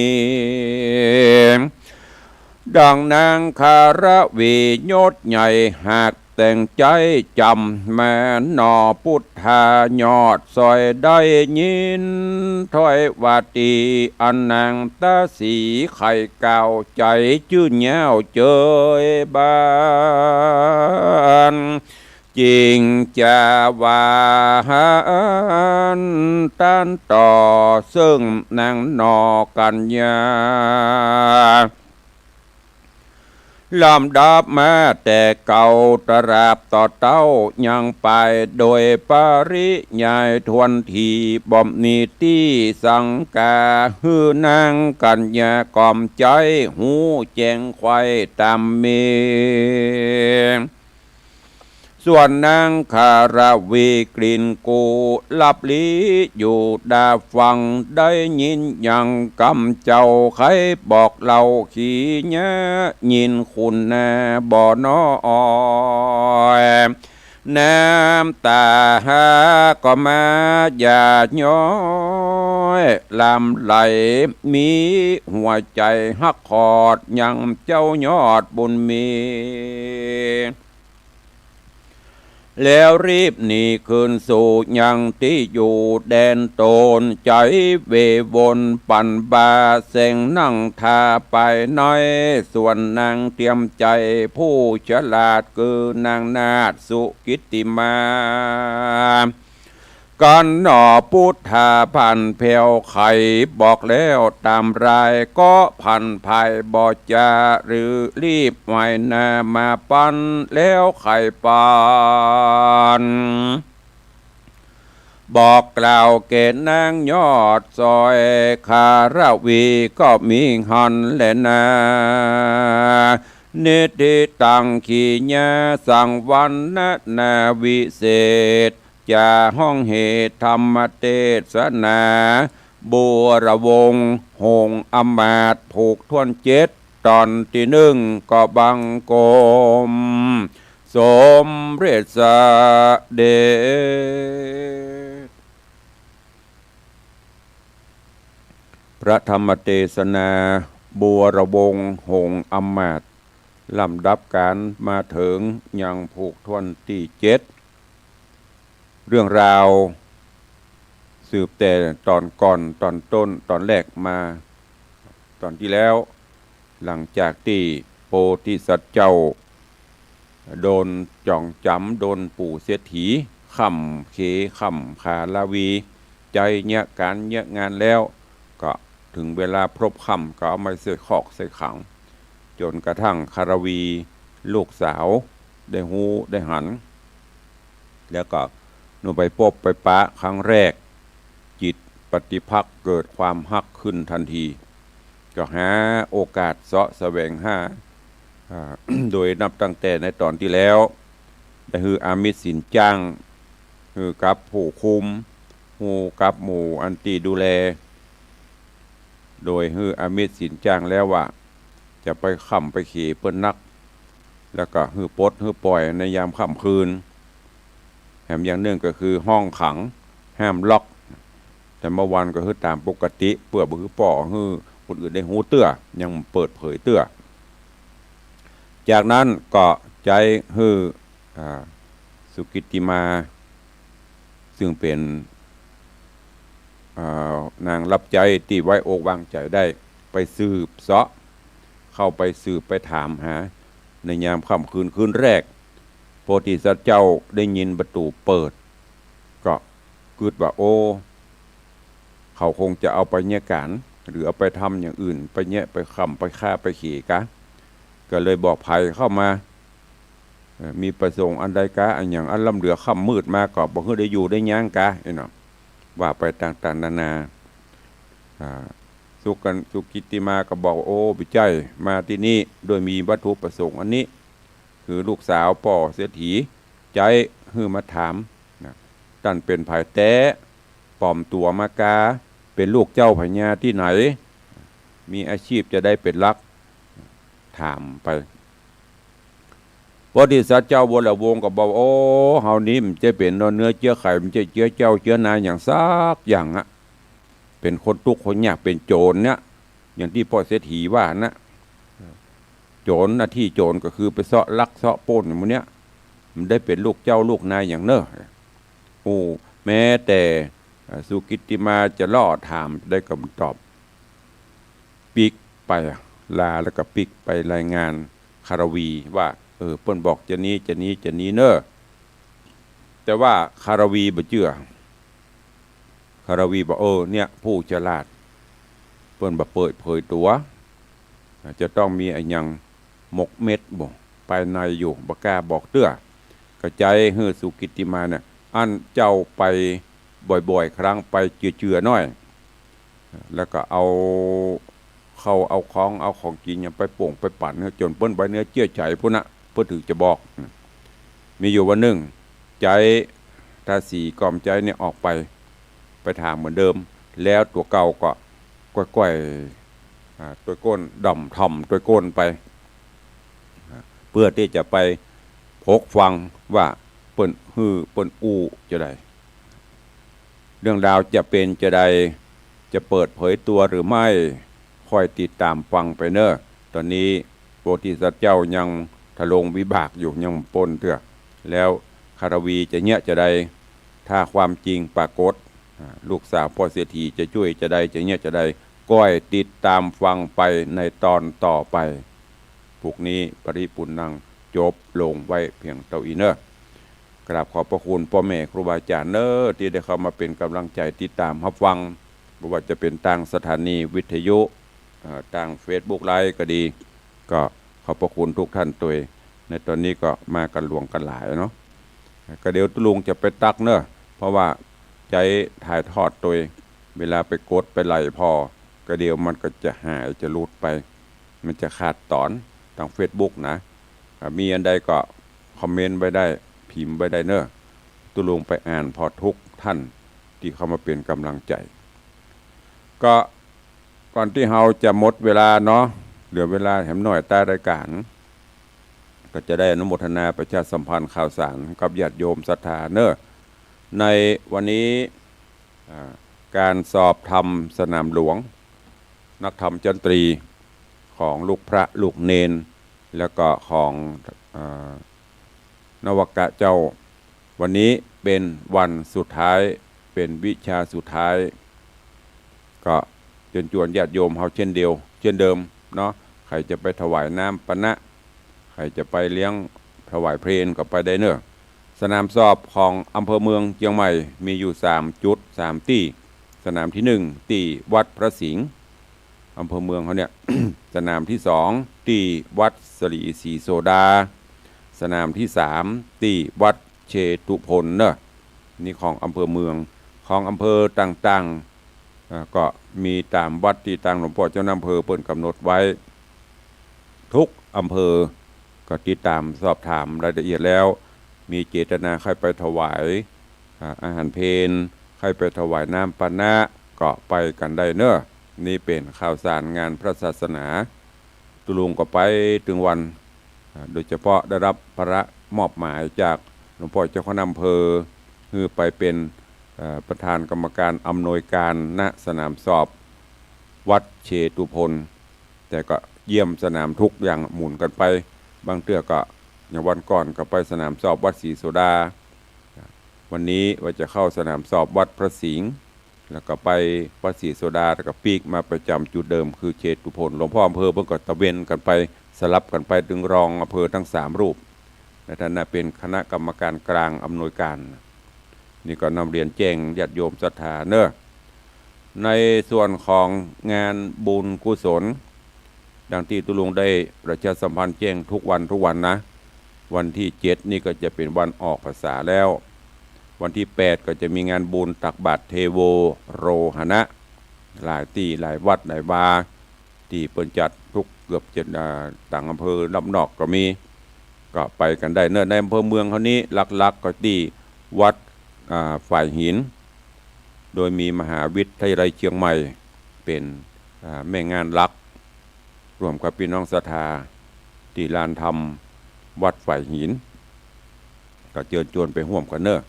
ดังนางคารวียศใหญ่หากแต่งใจ๊จ๋ำแม่หนอ ปุทธายอดสอยได้ยินถ้อยวาตี อันนางต๋าสีใค่กล่าวใจ๋จื้นเย้าเจยบาน จึงจะว่าหันตันต่อเซิ่งนางหนอกัญญา ลำดับมาแต่เก่าตราบต่อเต้ายังไป โดยปริยายถ้วนทีบ่มีตี้สังกา หื้อนางกัญญาก๋อมใจ๊ฮู้แจ้งใคว่ต๋ามมี ส่วนนางคารวีกลิ่นกุหลาบลี้อยู่ดาฟัง ได้ยินยังกำเจ้าใค่บอกเล่าขี้เยียะ ยินคุณนาบ่น้อย น้ำต๋าก็มาหยาดย้อยหลั่งไหล มีหัวใจ๋ฮักขอดยังเจ้ายอดบุญมี แล้วรีบหนีคืนสู่ยังตี้อยู่แดนต๋น ใจ๋เววนปั่นบ่าแสงนั่งท่าไปใน ส่วนนางเตรียมใจ๋ผู้ฉลาด คือนางนาฏสุกิตติมา กันหนอปุทธาผันแผวไข บอกแล้วต๋ามราย ก็ผันผายบ่จ๋า หรือรีบไหวนามาปัน แล้วไขปัน บอกกล่าวแก่นางยอดสอย คารวีก็มีหั้นแลนา นิธิตังขีญาสังวรรณนาวิเศษ จะฮ้องเหตุธรรมเตสนา บูรวงศ์หงส์อำมาตย์ ผูกถ้วนเจ็ด ต๋อนตี้นึ่งก็บังคม สมเร็จเสด็จ พระธรรมเตสนา บูรวงศ์หงส์อำมาตย์ ลำดับก๋านมาเถิงยังผูกถ้วนตี้เจ็ด เรื่องราวสืบแต่ต๋อนก่อน ต๋อนต้น ต๋อนแรกมา ต๋อนตี้แล้ว หลังจากตี้โพธิสัตว์เจ้า โดนจ๋องจ๋ำ โดนปู่เศรษฐี ข่มเหงข่มคารวี ใจ๊เยียะก๋านเยียะงานแล้ว ก็เถิงเวลาพลบค่ำ ก็เอามาใส่คอกใส่ขัง จ๋นกระทั่งคารวีลูกสาวได้ฮู้ได้หัน แล้วก็เมื่อไปปบไปปะครั้งแรก จิตปฏิภักษ์เกิดความฮักขึ้นทันที ก็หาโอกาสเสาะแสวงหา อ่า โดยนับตั้งแต่ในต๋อนตี้แล้ว ได้หื้ออามิสสินจ้าง หื้อกับผู้คุม หื้อกับหมู่อันตี้ดูแล โดยหื้ออามิสสินจ้างแล้วว่า จะไปข่มไปเหงเปิ้นนัก แล้วก็หื้อปลดหื้อป่อยในยามค่ำคืน แถมอย่างนึ่งก็คือห้องขัง ห้ามล็อก แต่บางวันก็หื้อต๋ามปกติ เปื้อบ่หื้อป้อหื้อคนอื่นได้ฮู้เตื้อ ยังเปิดเผยเตื้อ จากนั้นก็ใจ๊หื้อ อ่า สุกิตติมา ซึ่งเป๋น อ่า นางฮับใจ๊ตี้ไว้อกวางใจ๋ได้ ไปสืบเสาะ เข้าไปสืบไปถามหา ในยามค่ำคืนคืนแรก โพธิสัตว์เจ้าได้ยินประตู๋เปิด ก็กึ๊ดว่า โอ้ เขาคงจะเอาไปเยียะก๋าน หรือเอาไปทำอย่างอื่น ไปเยียะไปข่มไปฆ่าไปเหงกา ก็เลยบอก ใผเข้ามา เอ่อ มีประสงค์อันใดกา อะหยังอันล้ำเหลือค่ำมืดมา ก็บ่หื้อได้อยู่ได้ยั้งกา ไอ้เนาะ ว่าไปต่างๆ นานา อ่า สุกัน สุกิตติมาก็บอก โอ้ บ่ใจ้ มาตี้นี่โดยมีวัตถุประสงค์อันนี้ คือลูกสาวป้อเศรษฐี ใจ๊หื้อมาถามนะ ต้านเป๋นใผแต๊ ปลอมตั๋วมากา เป๋นลูกเจ้าพญาตี้ไหน มีอาชีพจะใดเป๋นหลัก ถามไป โพธิสัตว์เจ้าบูรวงศ์ก็บอก โอ้ เฮานี้บ่ใจ้เป๋นเนื้อเจื้อไข บ่ใจ้เจื้อเจ้าเจื้อนายอย่างสักอย่างอะ เป๋นคนตุ๊กข์คนยาก เป๋นโจ๋รเนี่ย อย่างตี้ป้อเศรษฐีว่านะ โจ๋ร หน้าตี้โจ๋รก็คือไปเซาะลักเซาะปล้นอย่างหมู่เนี้ย บ่ได้เป๋นลูกเจ้าลูกนายอย่างเน้อ โอ้ แม้แต่ เอ่อ สุกิตติมาจะเล้อถามได้กำตอบ ปิ๊กไป ลาแล้วก็ปิ๊กไปรายงานคารวีว่า เออ เปิ้นบอกจะนี้ จะนี้ จะนี้เน้อ แต่ว่าคารวีบ่เจื้อ คารวีบอก เออ เนี่ย ผู้ฉลาด เปิ้นบ่เปิดเผยตั๋ว จะต้องมีอะหยังหมกเม็ดบ่ ภายในอยู่ บ่กล้าบอกเตื้อ ก็ใจ๊หื้อสุกิตติมาเนี่ย อั้นเจ้าไปบ่อยๆ ครั้ง ไปเจือๆ หน้อย แล้วก็เอาเข้าเอาของ เอาของกิ๋นหยังไปป่งไปปั๋น จ๋นเปิ้นไว้เนื้อเจื้อใจ๋ปู้นนะ เปิ้นถึงจะบอก มีอยู่วันนึ่ง ใจ๊ ทาสีกอมใจ๊เนี่ยออกไป ไปถามเหมือนเดิม แล้วตั๋วเก่าก็ก้อยๆ อ่า ตวยก้น ด่อมถ่อมตวยก้นไป อ่า เปื้อตี้จะไปพกฟังว่าเปิ้นหื้อเปิ้นอู้จะใด เรื่องราวจะเป๋นจะใด จะเปิดเผยตั๋วหรือไม่ ค่อยติดต๋ามฟังไปเน้อ ต๋อนนี้โพธิสัตว์เจ้ายังทรงวิบากอยู่ ยังบ่ป๊นเตื้อ แล้ว คารวีจะเยียะจาใด ถ้าความจริงปรากฏ อ่า ลูกสาวป้อเศรษฐีจะจ้วยจาใด จะเยียะจาใด ก้อยติดต๋ามฟังไปในต๋อนต่อไป ปุกนี้ปริปุณณัง จบลงไว้เพียงเต้าอี้เน่อ กราบขอบพระคุณป้อแม่ครูบาอาจ๋ารย์เน่อ ตี้ได้เข้ามาเป๋นก๋ำลังใจ๋ติดต๋ามฮับฟัง บ่ว่าจะเป๋นตางสถานีวิทยุ เอ่อ ตางเฟซบุ๊กไลฟ์ก็ดี ก็ขอบพระคุณทุกท่านตวย ในต๋อนนี้ก็มากั๋นหลวงกั๋นหลายเนาะ ก็เดี๋ยวตุ๊ลุงจะไปตั๊กเน่อ เพราะว่าใจ๊ถ่ายทอดตวย เวลาไปกดไปไล่ผ่อ ก็เดี๋ยวมันก็จะหายจะหลุดไป มันจะขาดต๋อนตางเฟซบุ๊กนะ อ่า มีอันใดก็คอมเมนต์ไว้ได้ พิมพ์ไว้ได้เน่อ ตุ๊ลุงไปอ่านผ่อทุกท่านตี้เข้ามาเป๋นก๋ำลังใจ๋ ก็ก่อนตี้เฮาจะหมดเวลาเนาะ เหลือเวลาแหมหน้อยใต้รายก๋าน ก็จะได้อนุโมทนาประชาสัมพันธ์ข่าวสารกับญาติโยมศรัทธาเน่อ ในวันนี้ อ่า ก๋านสอบธรรมสนามหลวง นักธรรมชั้นตรีของลูกพระลูกเณร แล้วก็ของ อ่า นวกะเจ้า วันนี้เป๋นวันสุดท้าย เป๋นวิชาสุดท้าย ก็เจิญจวนญาติโยมเฮาเช่นเดียว เช่นเดิมเนาะ ใผจะไปถวายน้ำปานะ ใผจะไปเลี้ยงถวายเพลก็ไปได้เน่อ สนามสอบของอำเภอเมืองเจียงใหม่มีอยู่สามจุด สามตี้ สนามตี้หนึ่งตี้วัดพระสิงห์ อำเภอเมืองเฮาเนี่ย สนามตี้สองตี้วัดสะหลีศรีโสดา สนามตี้สามตี้วัดเชตุพนเน่อ นี่ของอำเภอเมือง ของอำเภอต่างๆ อ่า ก็มีต๋ามวัดตี้ตางหลวงป้อเจ้าคณะอำเภอเปิ้นก๋ำหนดไว้ ทุกอำเภอก็ติดต๋ามสอบถามรายละเอียดแล้ว มีเจตนาใค่ไปถวาย อ่า อาหารเพล ใค่ไปถวายน้ำปานะ ก็ไปกั๋นได้เน่อ นี่เป๋นข่าวสารงานพระศาสนา ตุ๊ลุงก็ไปตึงวัน อ่า โดยเฉพาะได้ฮับภาระมอบหมายจากหลวงป้อเจ้าคณะอำเภอ หื้อไปเป๋น เอ่อ ประธานกรรมการอำนวยก๋าน ณ สนามสอบวัดเชตุพน แต่ก็เยี่ยมสนามทุกอย่างหมุนกั๋นไป บางเตื้อก็อย่างวันก่อนก็ไปสนามสอบวัดศรีโสดา วันนี้ว่าจะเข้าสนามสอบวัดพระสิงห์ แล้วก็ไปวัดศรีโสดา แล้วก็ปิ๊กมาประจ๋ำจุดเดิมคือเชตุพน หลวงป้ออำเภอเปิ้นก็ตระเวนกั๋นไป สลับกั๋นไปตึงรองอำเภอตึงสามรูป ในฐานะเป๋นคณะกรรมการกลางอำนวยก๋าน นี่ก็นำเรียนแจ้งญาติโยมศรัทธาเน่อ ในส่วนของงานบุญกุศล ดังตี้ตุ๊ลุงได้ประชาสัมพันธ์แจ้งทุกวันทุกวันนะ วันตี้เจ็ดนี่ก็จะเป๋นวันออกพรรษาแล้ว วันตี้แปดก็จะมีงานบุญตักบาตรเทโวโรหณะ หลายตี้หลายวัดหลายวา ตี้เปิ้นจัดทุกเกือบจะ อ่า ต่างอำเภอรอบนอกก็มี ก็ไปกั๋นได้เน่อ ในอำเภอเมืองเฮานี้หลักๆ ก็ตี้วัด อ่า ฝายหิน โดยมีมหาวิทยาลัยเจียงใหม่เป๋น อ่า แม่งานหลัก ร่วมกับปี้น้องศรัทธาตี้ลานธรรมวัดฝายหิน ก็เจิญจวนไปฮ่วมกั๋นเน่อ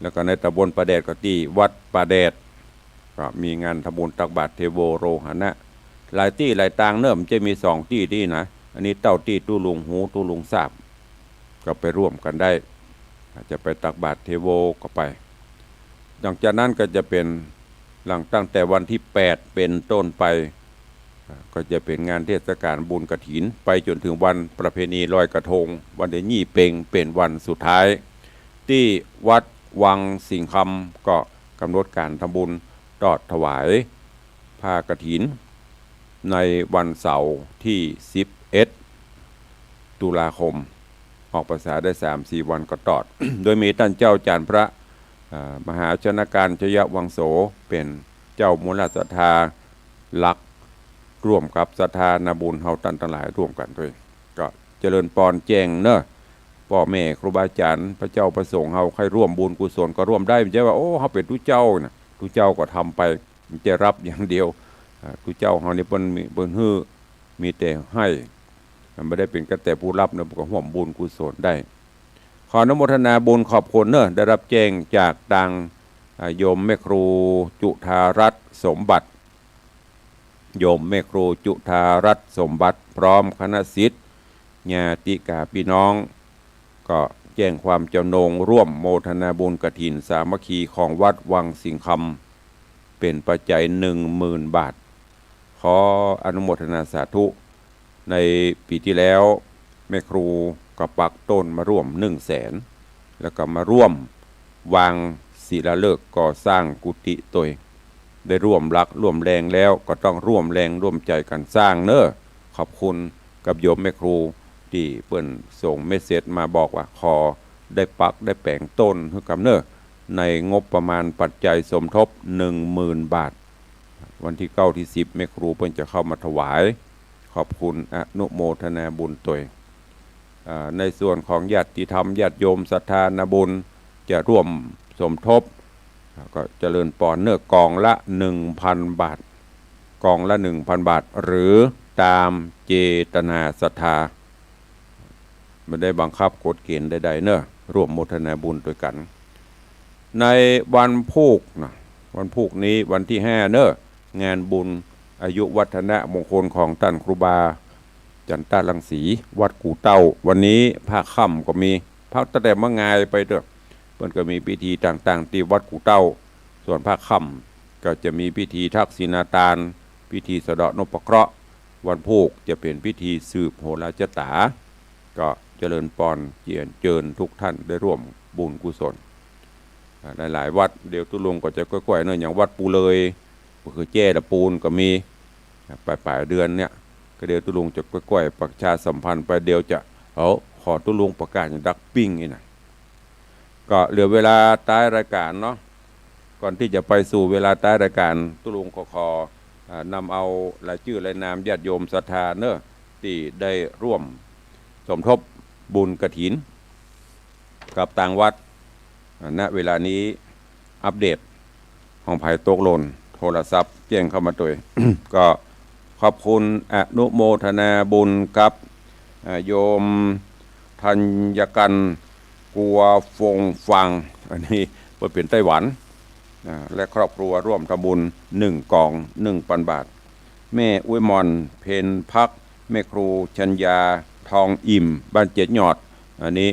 แล้วก็ในต๋ำบลป่าแดดก็ตี้วัดป่าแดด ก็มีงานทำบุญตักบาตรเทโวโรหณะ หลายตี้หลายตางเน่อ บ่ใจ้มีสองตี้ตี้นะ อันนี้เต้าตี้ตุ๊ลุงฮู้ตุ๊ลุงทราบ ก็ไปร่วมกั๋นได้ อาจจะไปตักบาตรเทโวก็ไป หลังจากนั้นก็จะเป๋น หลังตั้งแต่วันตี้แปดเป๋นต้นไป อ่า ก็จะเป๋นงานเทศกาลบุญกฐิน ไปจ๋นเถิงวันประเพณีลอยกระทง วันตี้ยี่เป็งเป๋นวันสุดท้าย ตี้วัดวังสิงห์คำก็ก๋ำหนดก๋านทำบุญตอดถวายผ้ากฐิน ในวันเสาร์ตี้สิบเอ็ดตุลาคม ออกพรรษาได้สามสี่วันก็ตอด โดยมีต้านเจ้าจารย์พระ อ่า มหาชนการชยวังโส เป๋นเจ้ามูลศรัทธาหลัก ร่วมกับศรัทธานาบุญเฮาต้านตังหลายร่วมกั๋นตวย ก็เจริญปอนแจ้งเน่อ ป้อแม่ครูบาอาจ๋ารย์ พระเจ้าพระสงฆ์เฮาใค่ร่วมบุญกุศลก็ร่วมได้ บ่ใจ้ว่า โอ้ เฮาเป๋นตุ๊เจ้านะ ตุ๊เจ้าก็ทำไป บ่ใจ้ฮับอย่างเดียว อ่า ตุ๊เจ้าเฮานี่เปิ้นมี เปิ้นหื้อ มีแต่หื้อ มันบ่ได้เป๋นกระแต่ผู้ฮับเน่อ ก็ฮ่วมบุญกุศลได้ ขออนุโมทนาบุญขอบคุณเน่อ ได้ฮับแจ้งจากตาง อ่า โยมแม่ครูจุฑารัตน์สมบัติ โยมแม่ครูจุฑารัตน์สมบัติ พร้อมคณะศิษย์ ญาติกาพี่น้อง ก็ แจ้งความจำนงร่วมโมทนาบุญกฐินสามัคคีของวัดวังสิงห์คำ เป๋นปัจจัยหนึ่งหมื่นบาท ขออนุโมทนาสาธุ ในปี๋ตี้แล้ว แม่ครูก็ปักต้นมาร่วมหนึ่งแสน แล้วก็มาร่วมวางศิลาฤกษ์ก่อสร้างกุฏิตวย ได้ร่วมหลักร่วมแฮงแล้วก็ต้องร่วมแฮงร่วมใจ๋กั๋นสร้างเนาะ ขอบคุณกับโยมแม่ครูตี้เปิ้นส่งเมสเสจมาบอกว่าขอได้ปักได้แป๋งต้นหื้อกำเนาะ ในงบประมาณปัจจัยสมทบหนึ่งหมื่นบาท วันตี้เก้าตี้สิบแม่ครูเปิ้นจะเข้ามาถวาย ขอบคุณอนุโมทนาบุญตวย อ่า ในส่วนของญาติธรรมญาติโยมศรัทธานาบุญจะร่วมสมทบ ก็เจริญปอนเนาะ กองละหนึ่งพันบาท กองละหนึ่งพันบาท หรือต๋ามเจตนาศรัทธา บ่ได้บังคับกฎเก๋ณฑ์ใดๆ เนาะ ร่วมโมทนาบุญตวยกั๋น ในวันพูกเนาะ วันพูกนี้วันตี้ห้าเนาะ งานบุญอายุวัฒนมงคลของต้านครูบาจันตะรังสี วัดกู่เต้า วันนี้ภาคค่ำก็มี ภาคตั้งแต่เมื่องายไปเต๊อะ เปิ้นก็มีพิธีต่างๆ ตี้วัดกู่เต้า ส่วนภาคค่ำก็จะมีพิธีทักษิณาตาน พิธีสะเดาะนพเคราะห์ วันพูกจะเป๋นพิธีสืบโหราจะต๋า ก็เจริญปอนเจียรเจิญทุกท่านได้ร่วมบุญกุศล อ่า หลายๆ วัด เดี๋ยวตุ๊ลุงก็จะก้อยๆ เนาะ อย่างวัดปูเลย ก็คือแจ้ตะปูนก็มี อ่า ป๋ายๆ เดือนเนี่ย ก็เดี๋ยวตุ๊ลุงจะก้อยๆ ประชาสัมพันธ์ไป เดี๋ยวจะ เอ้า ขอตุ๊ลุงประกาศอย่างดักปิ้งนี่นะ ก็เหลือเวลาท้ายรายการเนาะ ก่อนตี้จะไปสู่เวลาท้ายรายการ ตุ๊ลุงขอ ขอ อ่า นำเอารายจื้อรายนามญาติโยมศรัทธาเนาะ ตี้ได้ร่วมสมทบบุญกฐินกับตางวัด อ่า ณ เวลานี้อัปเดต ของใผตกหล่น โทรศัพท์แจ้งเข้ามาตวย ก็ขอบคุณอนุโมทนาบุญกับ อ่า โยมธัญกัน กัวฟงฟัง อันนี้เปิ้นเป๋นไต้หวัน อ่า และครอบครัวร่วมทำบุญหนึ่งกอง หนึ่งปันบาท แม่อุ๊ยหม่อน เพ็ญพัก แม่ครูชัญญา ทองอิ่ม บ้านเจ็ดยอด อันนี้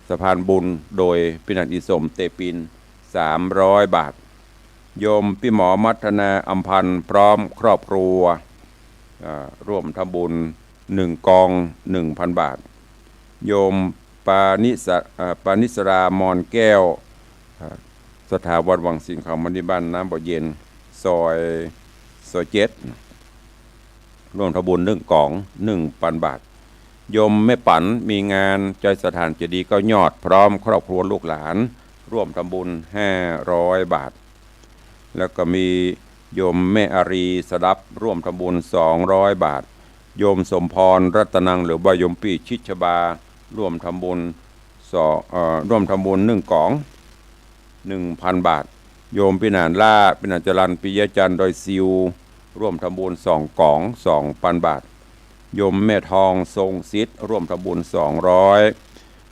สะพานบุญโดยปี้หนานอิสม เตปิน สามร้อยบาท โยมปี้หมอมัทนา อำพันธ์ พร้อมครอบครัว อ่า ร่วมทำบุญหนึ่งกอง หนึ่งปันบาท โยมปานิสะ อ่า ปานิสรา มอนแก้ว อ่า ศรัทธาวัดวังสิงห์คำ บ้านน้ำบ่อเย็น ซอย ซอยเจ็ด ร่วมทำบุญหนึ่งกอง หนึ่งปันบาท โยมแม่ปั๋น มีงานใจ๋สถานเจดีย์เก้ายอด พร้อมครอบครัวลูกหลาน ร่วมทำบุญห้าร้อยบาท แล้วก็มีโยมแม่อารี สดับ ร่วมทำบุญสองร้อยบาท โยมสมพร รัตนัง หรือว่าโยมปี้ชิดชบา ร่วมทำบุญสอง เอ่อ ร่วมทำบุญหนึ่งกอง หนึ่งปันบาท โยมปี้หนานล้า ปี้หนานจรัญ ปิยะจันทร์ ดอยซิว ร่วมทำบุญสองกอง สองปันบาท โยมแม่ทอง ทรงสิทธิ์ ร่วมทำบุญสองร้อย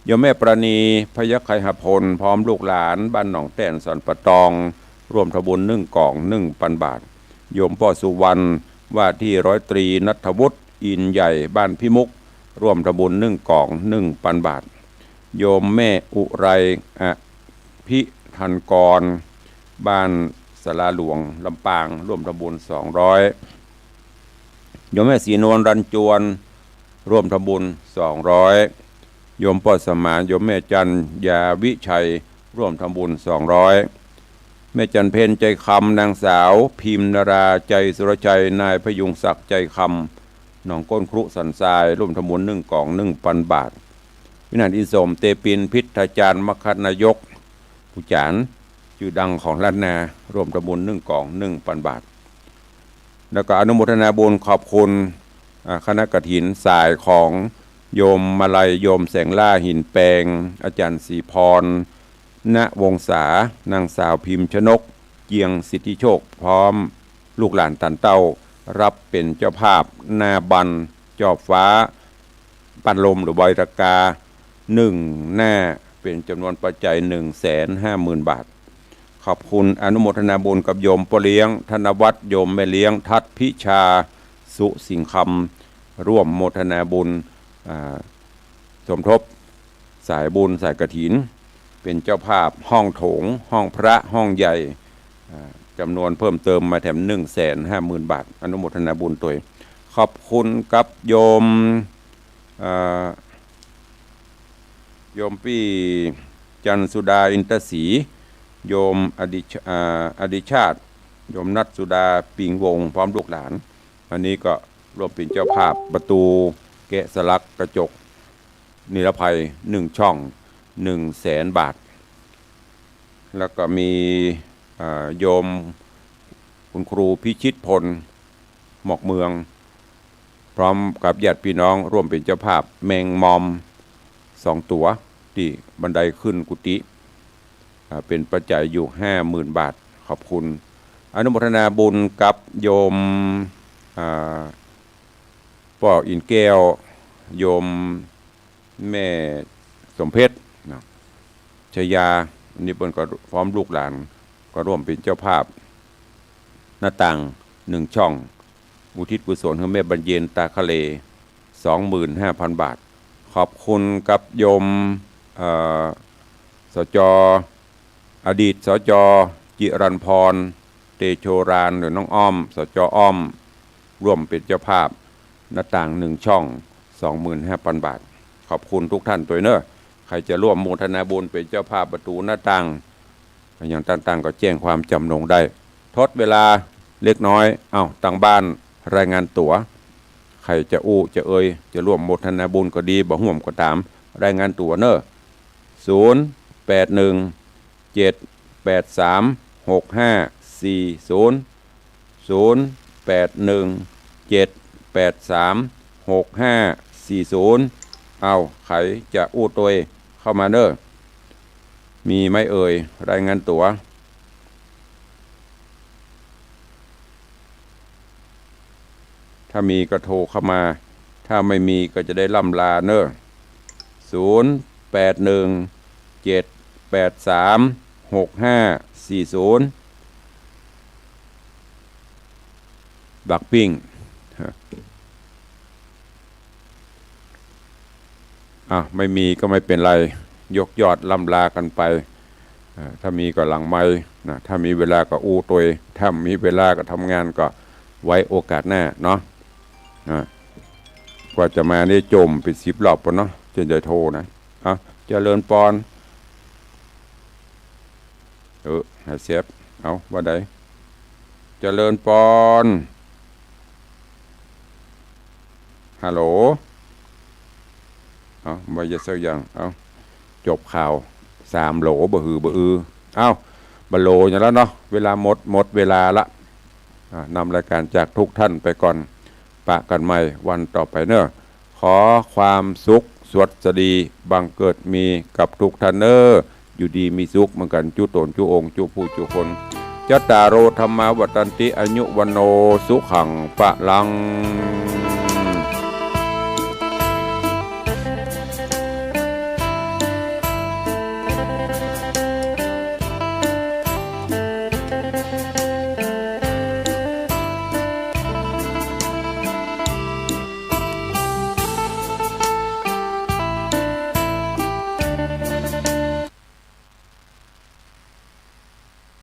โยมแม่ประณี พยัคฆไคหพล พร้อมลูกหลาน บ้านหนองแต้น สันป่าตอง ร่วมทำบุญหนึ่งกอง หนึ่งปันบาท โยมป้อสุวรรณ ว่าตี้ร้อยตรีณัฐวุฒิ อินใหญ่ บ้านพิมุก ร่วมทำบุญหนึ่งกอง หนึ่งปันบาท โยมแม่อุไร อภิธันกร บ้านศาลาหลวง ลำปาง ร่วมทำบุญสองร้อย โยมแม่ศรีนวล รัญจวน ร่วมทำบุญสองร้อย โยมป้อสมาน โยมแม่จันทร์ ยาวิชัย ร่วมทำบุญสองร้อย แม่จันทร์เพ็ญ ใจคำ นางสาวพิมนารา ใจสุรชัย นายพยุงศักดิ์ ใจคำ หนองก้นครุ สันทราย ร่วมทำบุญหนึ่งกอง หนึ่งปันบาท ปี้หนานอิสม เตปิน พิทยาจารย์ มคคนายก ผู้จ๋ารย์จื้อดังของล้านนา ร่วมทำบุญหนึ่งกอง หนึ่งปันบาท แล้วก็อนุโมทนาบุญขอบคุณ อ่า คณะกฐินสายของโยมมาลัย โยมแสงล่า หินแปง อาจ๋ารย์ศรีพร ณวงศา นางสาวพิมชนก เจียงสิทธิโชค พร้อมลูกหลานตานเต้า ฮับเป๋นเจ้าภาพหน้าบั้นจอบฟ้า บั้นลมหรือใบตะกา หนึ่งหน้า เป๋นจ๋ำนวนปัจจัยหนึ่งแสนห้าหมื่นบาท ขอบคุณอนุโมทนาบุญกับโยมป้อเลี้ยงธนวัฒน์ โยมแม่เลี้ยงทัศน์พิชา สุสิงห์คำ ร่วมโมทนาบุญ อ่า สมทบ สายบุญสายกฐิน เป๋นเจ้าภาพห้องโถง ห้องพระ ห้องใหญ่ อ่า จ๋ำนวนเพิ่มเติมมาแถม หนึ่งแสนห้าหมื่นบาท อนุโมทนาบุญตวย ขอบคุณกับโยม อ่า โยมปี้จันทร์สุดา อินทศรี โยมอดิช อ่า อดิชาติ โยมนัทสุดา ปิงวงศ์ พร้อมลูกหลาน อันนี้ก็ร่วมเป๋นเจ้าภาพประตูแกะสลักกระจกนิรภัยหนึ่งช่อง หนึ่งแสนบาท แล้วก็มี อ่า โยมคุณครูพิชิตพล หมอกเมือง พร้อมกับญาติพี่น้องร่วมเป๋นเจ้าภาพแมงมอมสองตั๋วตี้บันไดขึ้นกุฏิ อ่า เป๋นปัจจัยอยู่ห้าหมื่นบาท ขอบคุณ อนุโมทนาบุญกับโยม อ่า ป้ออินแก้ว โยมแม่สมเพชรนะ ชยา อันนี้เปิ้นก็พร้อมลูกหลานก็ร่วมเป๋นเจ้าภาพ หน้าต่างหนึ่งช่อง อุทิศกุศลหื้อแม่บรรเย็น ตาคะเล สองหมื่นห้าพันบาท ขอบคุณกับโยม เอ่อ สจ อดีต สจ จิรันพร เตโชราน หรือน้องอ้อม สจ อ้อม ร่วมเป๋นเจ้าภาพ หน้าต่างหนึ่งช่อง สองหมื่นห้าพันบาท ขอบคุณทุกท่านตวยเนอะ ใผจะร่วมโมทนาบุญเป๋นเจ้าภาพประตูหน้าต่าง อย่างต่างๆ ก็แจ้งความจ๋ำนงได้ ทดเวลาเล็กน้อย เอ้า ตางบ้านรายงานตั๋ว ใผจะอู้จะเอย จะร่วมโมทนาบุญก็ดี บ่ฮ่วมก็ต๋าม รายงานตั๋วเนอะ ศูนย์แปดหนึ่งเจ็ดแปดสามหกห้าสี่ศูนย์ ศูนย์แปดหนึ่งเจ็ดแปดสามหกห้าสี่ศูนย์ เอ้า ใผจะอู้ตวยเข้ามาเนอะ มีไหมเอ่ย รายงานตั๋ว ถ้ามีก็โทรเข้ามา ถ้าไม่มีก็จะได้ล่ำลาเนอะ ศูนย์แปดหนึ่งเจ็ดแปดสามหกห้าสี่ศูนย์ บักปิ้ง อ่ะ ไม่มีก็ไม่เป๋นไร ยกยอดล่ำลากั๋นไป อ่า ถ้ามีก็หลังไมค์นะ ถ้ามีเวลาก็อู้ตวย ถ้ามีเวลาก็ทำงาน ก็ไว้โอกาสหน้าเนาะ อ่า กว่าจะมานี่จ่มเป๋นสิบรอบปู๊นเนาะ จึงได้โทรนะ เอ้า เจริญปอน เออ หายแซบ เอ้า ว่าใด เจริญปอน ฮัลโหล เอ้า บ่าจะสักอย่าง เอ้า จบข่าว สามโหล บ่หือบ่อือ เอ้า บ่โหลอย่างแล้วเนาะ เวลาหมด หมดเวลาละ อ่า นำรายการจากทุกท่านไปก่อน ปะกั๋นใหม่วันต่อไปเนอะ ขอความสุขสวัสดีบังเกิดมีกับทุกท่านเนอะ อยู่ดีมีสุขเหมือนกั๋น จุ๊ต๋นจุ๊องค์ จุ๊ผู้จุ๊คน จัตตาโร ธัมมา วัฑฒันติ อายุ วัณโณ สุขัง พลัง